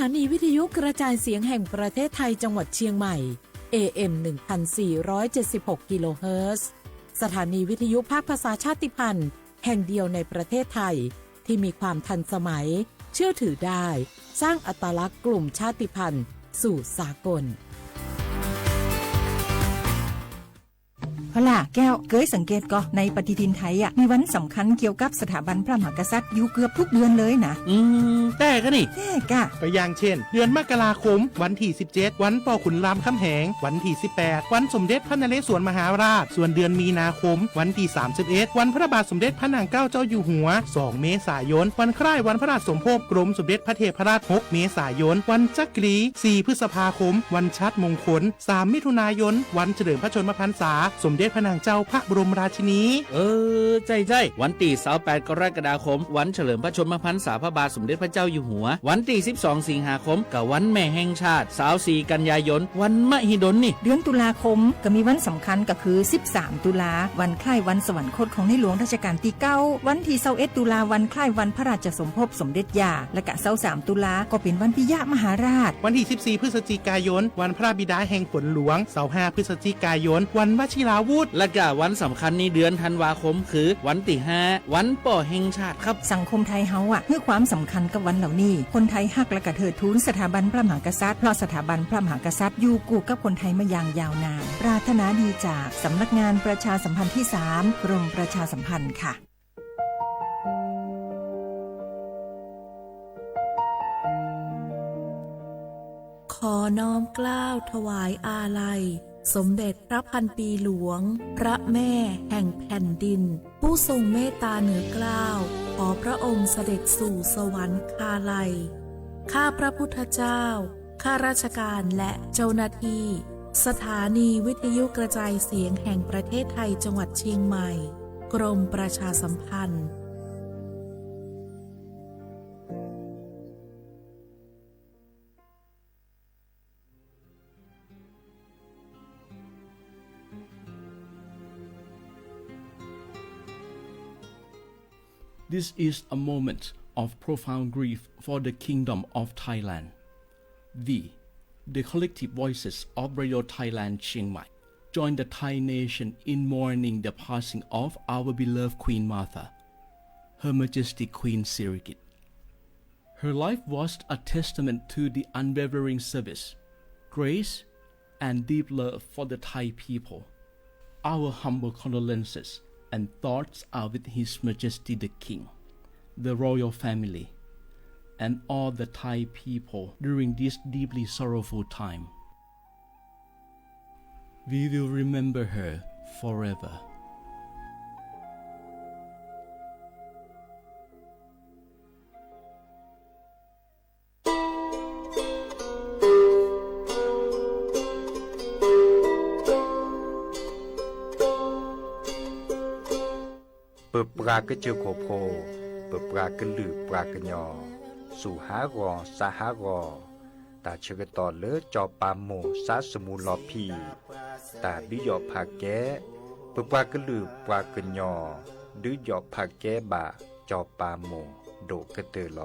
สถานีวิทยุกระจายเสียงแห่งประเทศไทยจังหวัดเชียงใหม่ เอ เอ็ม หนึ่งพันสี่ร้อยเจ็ดสิบหก กิโลเฮิรตซ์ สถานีวิทยุภาคภาษาชาติพันธุ์แห่งเดียวในประเทศไทย ที่มีความทันสมัย เชื่อถือได้ สร้างอัตลักษณ์กลุ่มชาติพันธุ์สู่สากล พล่าแก้ว เกยสังเกตก่อ ในปฏิทินไทยอะ มีวันสำคัญเกี่ยวกับสถาบันพระมหากษัตริย์อยู่เกือบทุกเดือนเลยนะ อืม แต่กะนี่ แต่กะ ตัวอย่างเช่น เดือนมกราคม วันที่ สิบเจ็ด วันปอขุนรามคำแหง วันที่ สิบแปด วันสมเด็จพระนเรศวรมหาราช ส่วนเดือนมีนาคม วันที่ สามสิบเอ็ด วันพระบาทสมเด็จพระนางเกล้าเจ้าอยู่หัว สอง เมษายน วันคล้ายวันพระราชสมภพกรมสมเด็จพระเทพรัตน์ หก เมษายน วันจักรี สี่ พฤษภาคม วันชาติมงคล สาม มิถุนายน วันเฉลิมพระชนมพรรษาสมเด็จพระนางเจ้าพระบรมราชินี เออ ใจ้ๆ วันตี้ สองแปด กรกฎาคม วันเฉลิมพระชนมพรรษาพระบาทสมเด็จพระเจ้าอยู่หัว วันตี้ สิบสอง สิงหาคม กะวันแม่แห่งชาติ สองสี่ กันยายน วันมหิดลนี่ เดือนตุลาคม กะมีวันสำคัญกะคือ สิบสาม ตุลา วันคล้ายวันสวรรคตของในหลวงรัชกาลตี้ เก้า วันตี้ สิบเอ็ด ตุลา วันคล้ายวันพระราชสมภพสมเด็จย่า และกะ สิบสาม ตุลา ก็เป็นวันปิยมหาราช วันตี้ สิบสี่ พฤศจิกายน วันพระบิดาแห่งฝนหลวง สิบห้า พฤศจิกายน วันวชิราวุธ และกะวันสำคัญในเดือนธันวาคมคือวันตี้ ห้า วันป้อแห่งชาติครับ สังคมไทยเฮาอะ หื้อความสำคัญกับวันเหล่านี้ คนไทยฮักและกะเทิดทูนสถาบันพระมหากษัตริย์ เพราะสถาบันพระมหากษัตริย์อยู่คู่กับคนไทยมาอย่างยาวนาน ปรารถนาดีจากสำนักงานประชาสัมพันธ์ที่ สาม กรมประชาสัมพันธ์ค่ะ ขอน้อมเกล้าถวายอาลัย สมเด็จพระพันปีหลวง พระแม่แห่งแผ่นดิน ผู้ทรงเมตตาเหนือเกล้า ขอพระองค์เสด็จสู่สวรรคาลัย ข้าพระพุทธเจ้า ข้าราชการและเจ้าหน้าที่ สถานีวิทยุกระจายเสียงแห่งประเทศไทยจังหวัดเชียงใหม่ กรมประชาสัมพันธ์ This is a moment of profound grief for the Kingdom of Thailand. We, the collective voices of Radio Thailand Chiang Mai, join the Thai nation in mourning the passing of our beloved Queen Mother, Her Majesty Queen Sirikit. Her life was a testament to the unwavering service, grace, and deep love for the Thai people. Our humble condolences and thoughts are with His Majesty the King, the royal family, and all the Thai people during this deeply sorrowful time. We will remember her forever. ပပှၤကစၢၢ်ခိၣ်ဖိ, ပပှၤကလုာ်ပှၤကညီ, စူၢ်ဟးဂီၤစးဟးဂီၤ, တၢ်ဆၢကတီၢ်လၢစီၤပၤမိၢ်စးစမူလီၤဖံး, တၢ်ဒုးယီၣ်ဖးကဲ, ပပှၤကလုာ်ပှၤကညီ, ဒုးယီၣ်ဖးကဲဘၣ်စီၤပၤမိၢ်ဒိၣ်ကတၢၢ်လီၤ.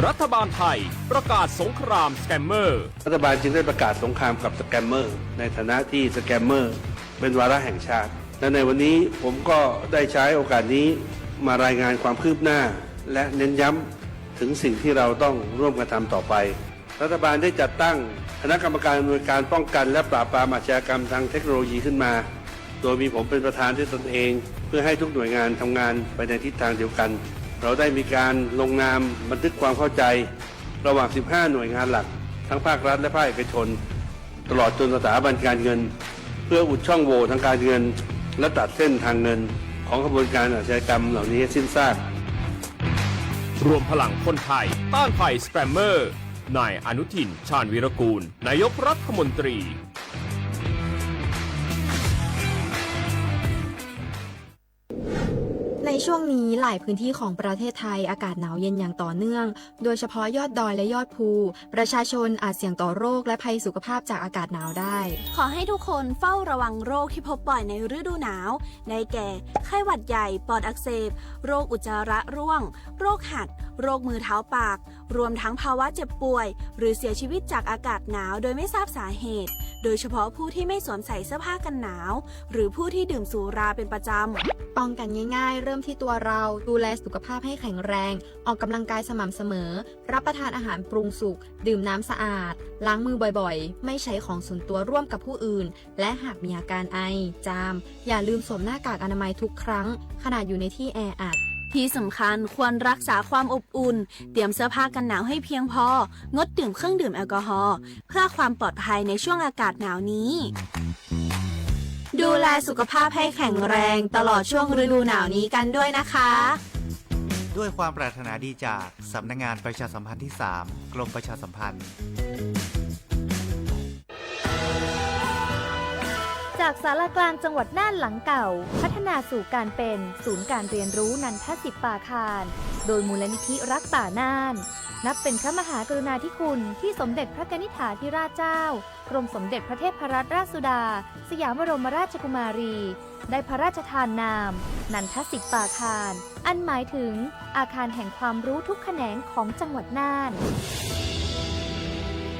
รัฐบาลไทยประกาศสงครามสแกมเมอร์ รัฐบาลจึงได้ประกาศสงครามกับสแกมเมอร์ ในฐานะที่สแกมเมอร์เป็นวาระแห่งชาติ และในวันนี้ผมก็ได้ใช้โอกาสนี้มารายงานความคืบหน้า และเน้นย้ำถึงสิ่งที่เราต้องร่วมกันทำต่อไป รัฐบาลได้จัดตั้งคณะกรรมการอำนวยการป้องกันและปราบปรามอาชญากรรมทางเทคโนโลยีขึ้นมา โดยมีผมเป็นประธานด้วยตนเอง เพื่อให้ทุกหน่วยงานทำงานไปในทิศทางเดียวกัน เราได้มีการลงนามบันทึกความเข้าใจระหว่าง สิบห้า หน่วยงานหลัก ทั้งภาครัฐและภาคเอกชน ตลอดจนสถาบันการเงิน เพื่ออุดช่องโหว่ทางการเงิน และตัดเส้นทางเงินของขบวนการอาชญากรรมเหล่านี้ให้สิ้นซาก รวมพลังคนไทยต้านภัยสแกมเมอร์ นายอนุทิน ชาญวีรกูร นายกรัฐมนตรี รัฐบาลจึงได้ประกาศสงครามกับสแกมเมอร์ ในฐานะที่สแกมเมอร์เป็นวาระแห่งชาติ และในวันนี้ผมก็ได้ใช้โอกาสนี้มารายงานความคืบหน้า ในช่วงนี้หลายพื้นที่ของประเทศไทยอากาศหนาวเย็นอย่างต่อเนื่อง โดยเฉพาะยอดดอยและยอดภู ประชาชนอาจเสี่ยงต่อโรคและภัยสุขภาพจากอากาศหนาวได้ ขอให้ทุกคนเฝ้าระวังโรคที่พบบ่อยในฤดูหนาว ได้แก่ ไข้หวัดใหญ่ ปอดอักเสบ โรคอุจจาระร่วง โรคหัด โรคมือเท้าปาก รวมทั้งภาวะเจ็บป่วย หรือเสียชีวิตจากอากาศหนาวโดยไม่ทราบสาเหตุ โดยเฉพาะผู้ที่ไม่สวมใส่เสื้อผ้ากันหนาว หรือผู้ที่ดื่มสุราเป็นประจำ ป้องกันง่ายๆ เริ่มที่ตัวเรา ดูแลสุขภาพให้แข็งแรง ออกกำลังกายสม่ำเสมอ รับประทานอาหารปรุงสุก ดื่มน้ำสะอาด ล้างมือบ่อยๆ ไม่ใช้ของส่วนตัวร่วมกับผู้อื่น และหากมีอาการไอ จาม อย่าลืมสวมหน้ากากอนามัยทุกครั้ง ขณะอยู่ในที่แออัด ที่สำคัญควรรักษาความอบอุ่น เตรียมเสื้อผ้ากันหนาวให้เพียงพอ งดดื่มเครื่องดื่มแอลกอฮอล์ เพื่อความปลอดภัยในช่วงอากาศหนาวนี้ ดูแลสุขภาพให้แข็งแรงตลอดช่วงฤดูหนาวนี้กันด้วยนะคะ ด้วยความปรารถนาดีจากสำนักงานประชาสัมพันธ์ที่สาม กรมประชาสัมพันธ์ จากศาลากลางจังหวัดน่านหลังเก่า พัฒนาสู่การเป็นศูนย์การเรียนรู้นันทสิปปาคาร โดยมูลนิธิรักป่าน่าน นับเป็นพระมหากรุณาธิคุณที่สมเด็จพระกนิษฐาธิราชเจ้า กรมสมเด็จพระเทพรัตนราชสุดา สยามบรมราชกุมารี ได้พระราชทานนาม นันทสิปปาคาร อันหมายถึงอาคารแห่งความรู้ทุกแขนงของจังหวัดน่าน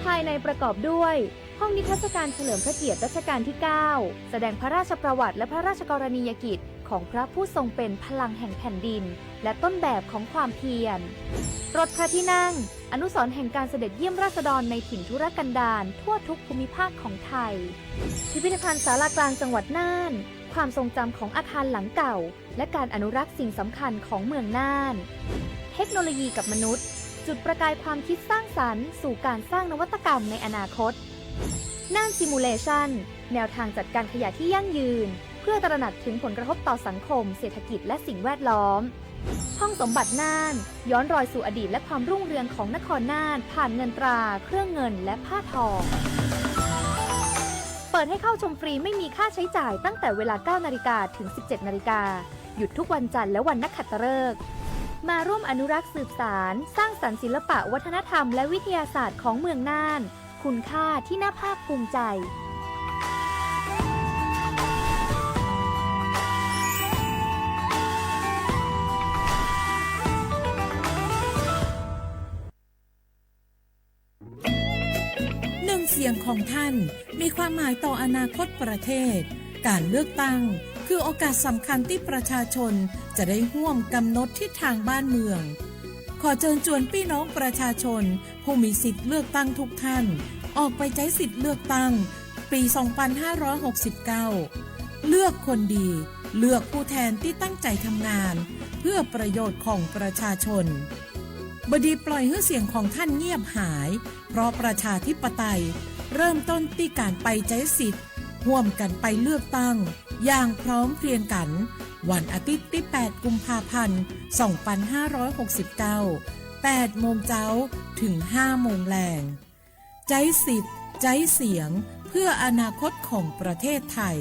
ภายในประกอบด้วย ห้องนิทรรศการเฉลิมพระเกียรติรัชกาลที่เก้า แสดงพระราชประวัติและพระราชกรณียกิจของพระผู้ทรงเป็นพลังแห่งแผ่นดิน และต้นแบบของความเพียร รถพระที่นั่ง อนุสรณ์แห่งการเสด็จเยี่ยมราษฎรในถิ่นทุรกันดารทั่วทุกภูมิภาคของไทย พิพิธภัณฑ์ศาลากลางจังหวัดน่าน ความทรงจำของอาคารหลังเก่า และการอนุรักษ์สิ่งสำคัญของเมืองน่าน เทคโนโลยีกับมนุษย์ จุดประกายความคิดสร้างสรรค์สู่การสร้างนวัตกรรมในอนาคต น่าน Simulation แนวทางจัดการขยะที่ยั่งยืน เพื่อตระหนักถึงผลกระทบต่อสังคม เศรษฐกิจ และสิ่งแวดล้อม ห้องสมบัติน่าน ย้อนรอยสู่อดีตและความรุ่งเรืองของนครน่าน ผ่านเงินตรา เครื่องเงิน และผ้าทอง เปิดให้เข้าชมฟรีไม่มีค่าใช้จ่ายตั้งแต่เวลา เก้านาฬิกา ถึง สิบเจ็ดนาฬิกา หยุดทุกวันจันทร์และวันนักขัตฤกษ์ มาร่วมอนุรักษ์สืบสาน สร้างสรรค์ศิลปะวัฒนธรรมและวิทยาศาสตร์ของเมืองน่าน คุณค่าที่น่าภาคภูมิใจ หนึ่งเสียงของท่านมีความหมายต่ออนาคตประเทศ การเลือกตั้งคือโอกาสสำคัญที่ประชาชนจะได้ร่วมกำหนดทิศทางบ้านเมือง ขอเชิญชวนพี่น้องประชาชนผู้มีสิทธิ์เลือกตั้งทุกท่าน ออกไปใช้สิทธิ์เลือกตั้งปี สองพันห้าร้อยหกสิบเก้า เลือกคนดี เลือกผู้แทนที่ตั้งใจทำงาน เพื่อประโยชน์ของประชาชน บดีปล่อยหื้อเสียงของท่านเงียบหาย เพราะประชาธิปไตยเริ่มต้นที่การไปใช้สิทธิ์ ร่วมกันไปเลือกตั้งอย่างพร้อมเพรียงกัน วันอาทิตย์ที่ แปด กุมภาพันธ์ สองพันห้าร้อยหกสิบเก้า แปด โมงเจ๊า ถึง ห้า โมงแลง ใจ๊สิทธิ์ ใจ๊เสียง เพื่ออนาคตของประเทศไทย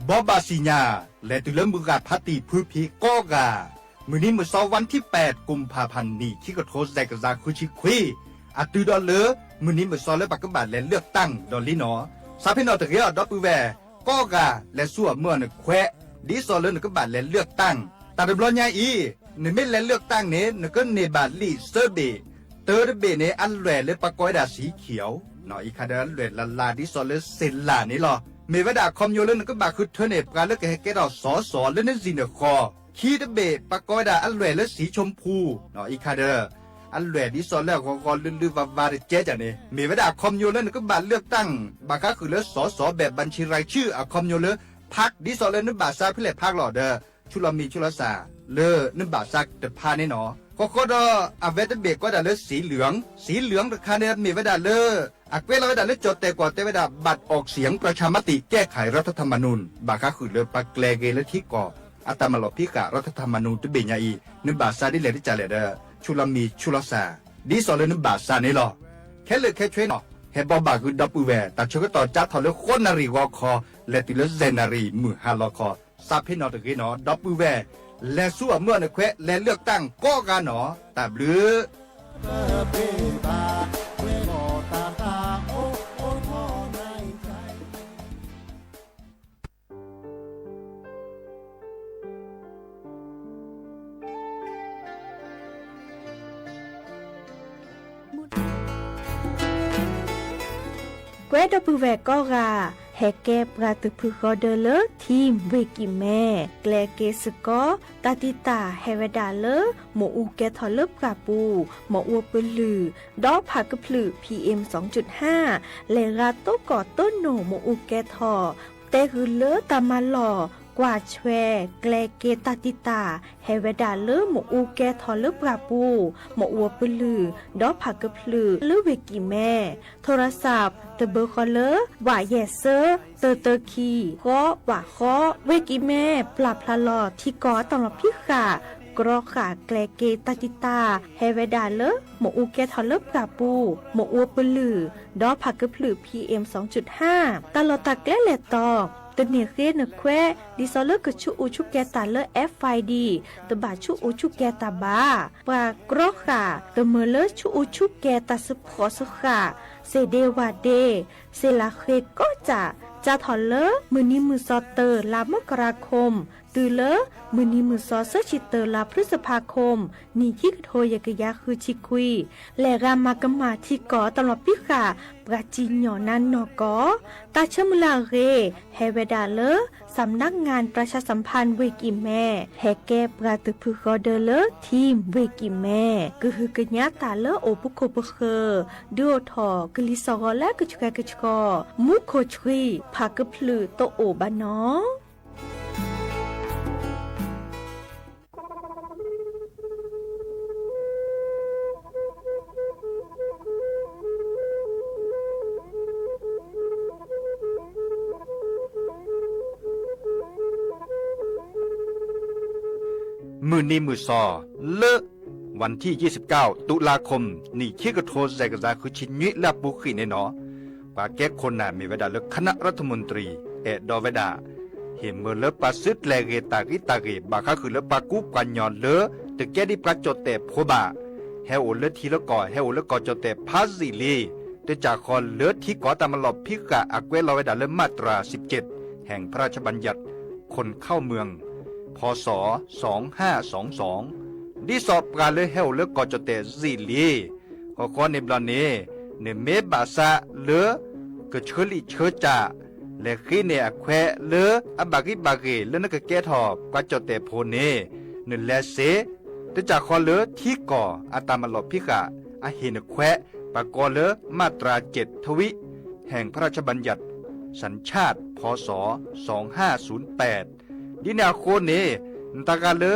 ဘီဘၣ်စံၣ်ညါ လဲၤတုၤလၢမုၢ်ဂၢ်ဖးတံၢ်ဖုဖံးကိးဂၤ, မုၢ်နံၤမုၢ်စီ วันที่แปด กุมภาพันธ์ နံၣ်ခံကထိ စဲးကစၢ်ဃုဆံခွံ, အတုၤဒီးလၢ မုၢ်နံၤမုၢ်စီလၢပကဘၣ်လဲၤเลือกตั้งဒီးလံနီၤ, ဆါဖဲနီၣ်တဂ့ၤအီၤဒီပုၢ်ဝဲၢ် ကိးဂၤလဲၤဆူအမုၢ်အီၤနခွဲး, ဒ်သိးလၢနကဘၣ်လဲၤเลือกตั้ง, တၢ်တဘျီညါအံၤ နမ့ၢ်လဲၤเลือกตั้งန့ၣ် နကန့ၢ်ဘၣ်လံာ်သၢဘ့ၣ်, တၢတဘ့ၣ်န့ၣ် အလွဲၢ်လၢပကိးဝဲဒၣ် สีเขียว, အံၤခါဒီးအလွဲၢ်လၢ်လၢ်ဒ်သိးလၢစ့လၢ်န့ၣ်လီၤ. မ့ၢ်ဝဲဒၣ်အခီပညီလၢနကဘၣ်ဃုထၢန့ၢ် ပှၤလၢကဟဲကဲထီၣ်စီၤစီၤလၢနစံၣ်နဃီ, ခံတဘ့ၣ် ပကိးဝဲဒၣ်အလွဲၢ်လၢ สีชมพู, အံၤခါဒီး အလွဲၢ်ဒ်သိးလၢအဂီၤဂီၤလုၢ်လုၢ်ဝါဝါတကဲကန့ၣ် မ့ၢ်ဝဲဒၣ်အခီပညီလၢနကဘၣ်เลือกตั้ง ဘၣ်ဃးဃုာ်လၢစီၤစီၤ แบบบัญชีรายชื่อ အခီပညီလၢ พรรค ဒ်သိးလၢနဘၣ်စးဖဲလဲၣ် พรรค လီၤဒီး ဆူလီၤမံၤဆူလီၤစၢ် လၢနဘၣ်စးတဖၣ်န့ၣ်နီၤ. ဃီဃီဒီး အဝဲတဘ့ၣ်ကိးဒၣ်လၢ สีเหลือง, สีเหลือง တခါန့ၣ် မ့ၢ်ဝဲဒၣ်လၢ အကွဲးလီၤဝဲဒၣ်လၢကၠီၣ်တဲၣ်ကွီၢ်တဲဝဲဒၣ် บัตรออกเสียงประชามติแก้ไขรัฐธรรมนูญ ဘၣ်ဃးဃုာ်လၢပှၤကျဲၤဂ့ၤလၢထံကီၢ် အတၢ်မၤလီၤဖံးဃာ် รัฐธรรมนูญ တဘ့ၣ်ညါအံၤ နဘၣ်စးဒ်လဲၣ်တကးလဲၣ်ဒီး ဆူလီၤမံၤဆူလီၤစၢ် ဒ်သိးလၢနဘၣ်စးန့ၣ်လီၤ. ခဲလၢာ်ခဲဆ့နီၤ ဟဲဘီၣ်ဘၣ်ဃုာ်ဒီပုၢ်ဝဲၢ် တၢ်ဆၢကတီၢ်ကၠါထီၣ်လၢဃိးနၣ်ရံၣ်ဂီၤခီ လဲၤတုၤလၢယဲၢ်နၣ်ရံၣ်မုၢ်ဟါလီၤခီ စးဖ့နီၤတဂ့ၤနီၤ ဒီပုၢ်ဝဲၢ် လဲၤဆူအမုၢ်အီၤန့ၣ်ခွဲး လဲၤလၢတၢ်ကိးဂၤနီၤ တၢ်ဘျုး ကွဲဒီပုၢ်ဝဲၢ်ကိးဂၤ ဟဲကဲပှၤသုးဖုဃီဒၢလၢ ထံဝ့ၢ်ကံၢ်မဲ ကျဲက့ၤစ့ၢ်ကီး တၢ်တံာ်တာ်ဟဲဝဲဒၣ်လၢ မ့ၣ်အူကဲထီၣ်လၢပှၢ်ပူၤ မ့ၣ်အူပလုၢ် ဒီးဖးကဖျုး PM စူၣ်ဟါ လဲၤဂၤတိကိၢ်တိနိၣ် မ့ၣ်အူကဲထီၣ် တဲဂုာ်လၢတၢ်မၤလီၢ် ကွၢ်ဆွဲ ကျဲက့ၤတၢ်တံာ်တာ် ဟဲဝဲဒၣ်လၢမ့ၣ်အူကဲထီၣ်လၢပှၢ်ပူၤ မ့ၣ်အူပလုၢ် ဒီးဖးကဖျုး လၢဝ့ၢ်ကံၢ်မဲ ထိရစး တဘၢဃီလၢ ဝးယဲၢ်စၢ တၢတၢခံ ဃီ ဝးဃီ ဝ့ၢ်ကံၢ်မဲ ပျၢ်ဖျါလီၤထံကီၢ်အတၢ်လီၢ်ဖံးဃာ် ကြီဃာ်ကျဲက့ၤတၢ်တံာ်တာ် ဟဲဝဲဒၣ်လၢ မ့ၣ်အူကဲထီၣ်လၢပှၢ်ပူၤ မ့ၣ်အူပလုၢ် ဒီးဖးကဖျုး PM စူၣ်ဟါ တၢ်လီၢ်တၢ်ကျဲလဲၤတီၤ တန့ၢ်ဃ့နခွဲး ဒ်သိးလၢကဆူးအူဆူးကဲတၢ်လၢ FID တဘၣ်ဆူးအူဆူးကဲတၢ်ဘၣ်. ပှၤကြီဃာ် တမုာ်လၢဆူးအူဆူးကဲတၢ်စ့ဖှီၣ်စဃာ် စ့ၣ်ဒ့ဝၣ်ဒ့ စ့ၣ်လးဃ့ကိးကၠၢ် ကၠါထီၣ်လၢ မုၢ်နံၤမုၢ်စီၤတၢ လါမကရၤခိၣ် တုၤလၢ မုၢ်နံၤမုၢ်စီၤ ဆၢဆံတၢ လါဖျုစဖးခိၣ် နံၣ်ခံကထိယဲၢ်ကယၤဃုဆံခွံ လဲၤဂၤမၤကမၣ်ထံကီၢ်တၢ်လီၢ်ဖံးဃာ် ပှၤစံၣ်ညီၣ်နါနီၢ်ကီၢ် တၢ်ဆၢမုၢ်လၢ်အဂ့ၢ် ဟဲဝဲဒၣ်လၢ စำนักงานประชาสัมพันธ์ ဝ့ၢ်ကံၢ်မဲ ဟဲကဲပှၤသုးဖုဃီဒၢလၢ ထံဝ့ၢ်ကံၢ်မဲ ကဟုကညးတၢ်လၢအိၣ်ပခိၣ်ပဃၢၤ ဒုးအိၣ်ထီၣ်ကလံၤစှီၤဂီၤလၢကဆှဲကဆှီ မူခိၣ်ဆှံ ဖးကဖျုးတအိၣ်ဘၣ်နီၤ. မုၢ်နံၤမုၢ်စီၤ လၢ วันที่ยี่สิบเก้า ตุลาคม နံၣ်ခံကထိစဲးကယၤဃုဆံနွံလၢအပူၤဃံးန့ၣ်နီၤ ပှၤကဲခိၣ်နၢ်မ့ၢ်ဝဲဒၣ်လၢ คณะรัฐมนตรี အဲၣ်ဒိးဝဲဒၣ် ဟ့ၣ်မၢလၢပှၤစုကျဲၤဂ့ၤတၢ်ဂ့ၤတၢ်ဂ့ၤ ဘၣ်ဃးဃုာ်လၢပှၤကူပှၤကညီလၢ တကဲဒ်ပှၤကၠီၣ်တဲၣ်ဖိဘၣ် ဟဲအိၣ်လၢထံလၢကီၢ် ဟဲအိၣ်လၢကီၢ်ကၠီၣ်တဲၣ်ဖးယံာ်လံ တကးဃီလၢထံကီၢ်တၢ်မၤလီၢ်ဖံးဃာ်အကွဲးလီၤဝဲဒၣ်လၢ มาตราสิบเจ็ด แห่งพระราชบัญญัติคนเข้าเมือง พ.ศ. สองห้าสองสอง ဒ်သိးပှၤလၢဟဲအိၣ်လၢကီၢ်ကၠီၣ်တဲၣ်ယံာ်လံ ဃီဃီန့ၣ်ဘျီန့ၣ် နမ့ၢ်ဘၣ်ဆၣ်လၢ ကဆၢလံာ်ဆၢကၠၢ် လဲၤဃ့န့ၢ်အခွဲးလၢအဘၣ်ဂံၢ်ဘၣ်ဂ့ၤလၢနကကဲထီၣ်ပှၤကၠီၣ်တဲၣ်ဖိန့ၣ် နလဲၤစ့ တကးဃီလၢထံကီၢ်အတၢ်မၤလီၢ်ဖံးဃာ် အဟ့ၣ်နခွဲး ပှၤကိးလၢ มาตราเจ็ดทวี แห่งพระราชบัญญัติสัญชาติ พ.ศ. สองห้าศูนย์แปด ဒ်န့ၣ်အဃိန့ၣ် နတၢ်ဂၤလၢ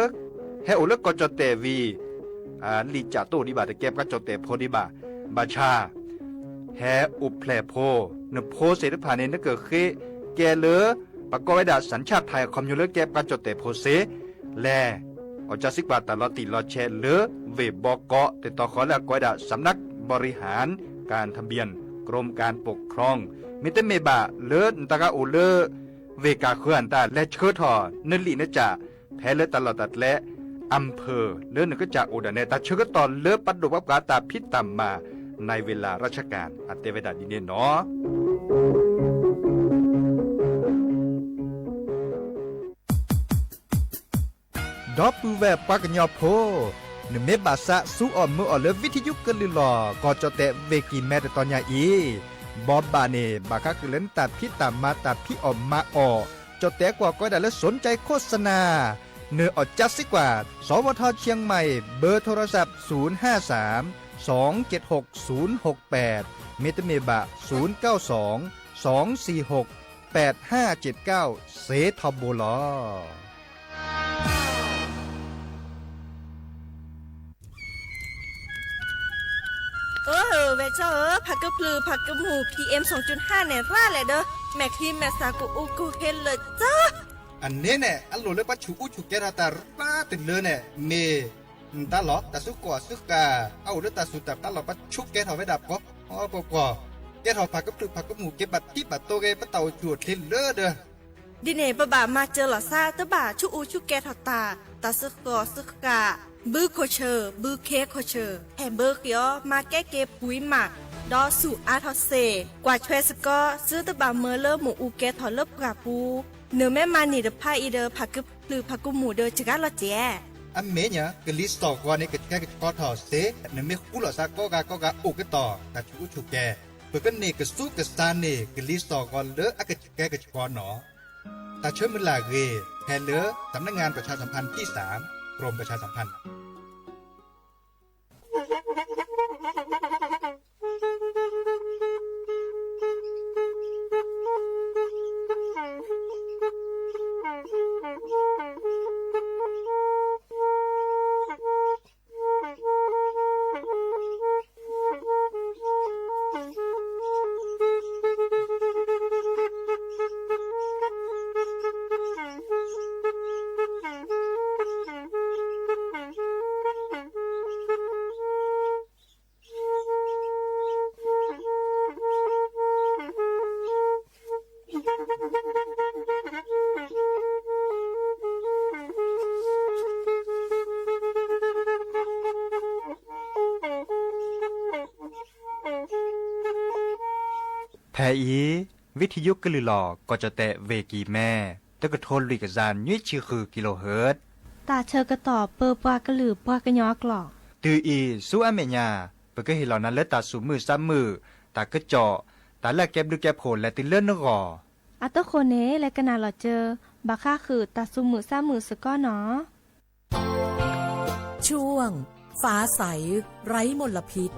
ဟဲအိၣ်လၢကီၢ်ကၠီၣ်တဲၣ်ဝံၤ လံာ်ကၠၢ်တအိၣ်ဒံးဘၣ် တကဲပှၤကၠီၣ်တဲၣ်ဖိဒံးဘၣ် ဘၣ်ဆၣ် ဟဲအိၣ်ဖျဲၣ်ဖိ နဖိသ့ၣ်တဖၣ်န့ၣ် နကဃ့ကဲလၢ ပှၤကိးဝဲဒၣ် สัญชาติไทย အခီပညီလၢကဲပှၤကၠီၣ်တဲၣ်ဖိစ့ လဲၤ အီၣ်ကၢစံကွၢ်တၢ်လီၤတံၢ်လီၤဆဲးလၢ ဝ့ၢ်ဘီကီး တတီၤဃီလၢအကိးဝဲဒၣ် สำนักบริหารการทะเบียน กรมการปกครอง မ့တမ့ၢ်ဘၣ်လၢနတၢ်ဂၤအိၣ်လၢ ဝ့ၢ်ကၢ်ဃၢၤအတၢ်လဲၤဆှၢထီၣ် နလံာ်နကၠၢ် ဖဲလၢတၢ်လီၢ်တၢ်ကျဲ อำเภอ လၢနကစၢ်အိၣ်ဒၣ်နဲ တၢ်ဆၢကတီၢ်လၢပဒိၣ်ပှၤပှၤတၢ်ဖံးတၢ်မၤ ในเวลาราชการ အတဲဝဲဒၣ်ဒ်န့ၣ်နီၤ. ဒီပုၢ်ဝဲၢ်ပှၤကညီဖိ, နမ့ၢ်ဘၣ်ဆၣ်ဆူအီၣ်မၢအီၣ်လၢ วิทยุ ကလုာ်လီၤ ကီၢ်ကၠီၣ်တဲၣ်ဝ့ၢ်ကံၢ်မဲတတီၤညါအံၤ, ဘီဘၣ်န့ၣ် ဘၣ်ဃးဃုာ်လၢနတၢ်ဖံးတၢ်မၤတၢ်ဖံးအီၣ်မၤအီၣ်, ကၠီၣ်တဲၣ်ကွၢ်ကီးဝဲဒၣ်လၢ สนใจโฆษณา နအီၣ်ကၢစံကွၢ် สวท เชียงใหม่ เบอร์โทรศัพท์ ศูนย์ห้าสาม สองเจ็ดหก ศูนย์หกแปด မ့တမ့ၢ်ဘၣ် ศูนย์เก้าสอง สองสี่หก แปดห้าเจ็ดเก้า စ့ထီဘိလီၤ. အၢ ဝဲၢ်ကၠီဧၢ, ဖးကဖျုးဖးကမူၣ် PM စူၣ်ဟါန့ၣ် ရၣ်လဲၣ်ဒီး မဲာ်ချံမဲာ်သၣ်ကအိၣ်ကဟ့လၢာ်ကၠီ အန့ၣ်န့ၣ် အလိၣ်လၢပှၤဆူးအူဆူးကဲထီၣ်တၢ်ရၣ်တလၢန့ၣ် မ့ၢ်နတၢ်လီၢ် တၢ်စုကီၢ်အစုဃၢ် အအိၣ်လၢတၢ်စူၢ်တၢ်ပျၢ်လီၤ ပှၤဆူးကဲထီၣ်ဝဲဒၣ်ပှၤ ပှီၢ်ပှီၢ်, ကဲထီၣ်ဖးကဖျုးဖးကမူၣ် က့ၤဘၣ်ထံဘၣ်တိၢ်ဂ့ၤ ပတၢ်အိၣ်ဆူၣ်အိၣ်ချ့လၢဒၢး. ဒ်န့ၣ် ပဘၣ်မၤစၢၤလီၤသး တဘၣ်ဆူးအူဆူးကဲထီၣ်တၢ်, တၢ်စဃီၤစဃၣ်, ဘုခိၣ်ဆၢၣ် ဘုခ့ခိၣ်ဆၢၣ်, ဟဲဘၢဃ့အီၤ မၤကဲက့ၤပှံၤမး, ဒီးဆူၣ်အါထီၣ်စ့ၢ်, ကွၢ်ထွဲစ့ၢ်ကီး သုတဘၣ်မၢလၢမ့ၣ်အူကဲထီၣ်လၢပှၢ်ပူၤ, နမ့ၢ်မၤန့ၢ်တဖၣ်အံၤဒီး ဖးကဖျုးဖးကမူၣ်ဒီးစှၤလီၤစဲး. အမ့ၢ်ညါ ကလံၤစိးဂီၤန့ၣ် ကဆှဲကဆှီထီၣ်စ့ၢ်, နမ့ၢ်ဃူလိာ်သးကိးဂၤကိးဂၤအိၣ်ကတီၢ် တၢ်ဆူးအူဆူၣ်ကဲ, ပကန့ၢ်ကဆူးကဆါန့ၢ် ကလံၤစိးဂီၤလၢအကဆှဲကဆှီနီၤ. တၢ်ဆၢမုၢ်လၢ်ဂ့ၤ ဖဲလၢ สำนักงานประชาสัมพันธ์ที่สาม กรมประชาสัมพันธ์ ဖဲအံၤ ဝံထယုကလုၢ်လီၤ ကီၢ်ကၠီၣ်တဲၣ် ဝ့ၢ်ကံၢ်မဲ, တကထိလွံၢ်ကယၤနွံဆံဃု kilohertz, တၢ်ဆၢကတီၢ်ပၢပှၤကလုာ်ပှၤကညီအကျိာ်. တုၤအံၤဆူအမဲာ်ညါ ပကဟ့ၣ်လီၤနၤလၢတၢ်သူၣ်မုာ်သးမုာ်, တၢ်ကစီၣ်, တၢ်လၢအကဲဘျုးကဲဖှိၣ်လဲၤတုၤလၢနဂီၢ်. အတဃိန့ၣ် လဲၤကနၣ်လီၤစၢၤ ဘၣ်ဃးဃုာ်တၢ်သူၣ်မုာ်သးမုာ်စ့ၢ်ကီးနီၤ. ช่วง ฟ้าใส ไร้มลพิษ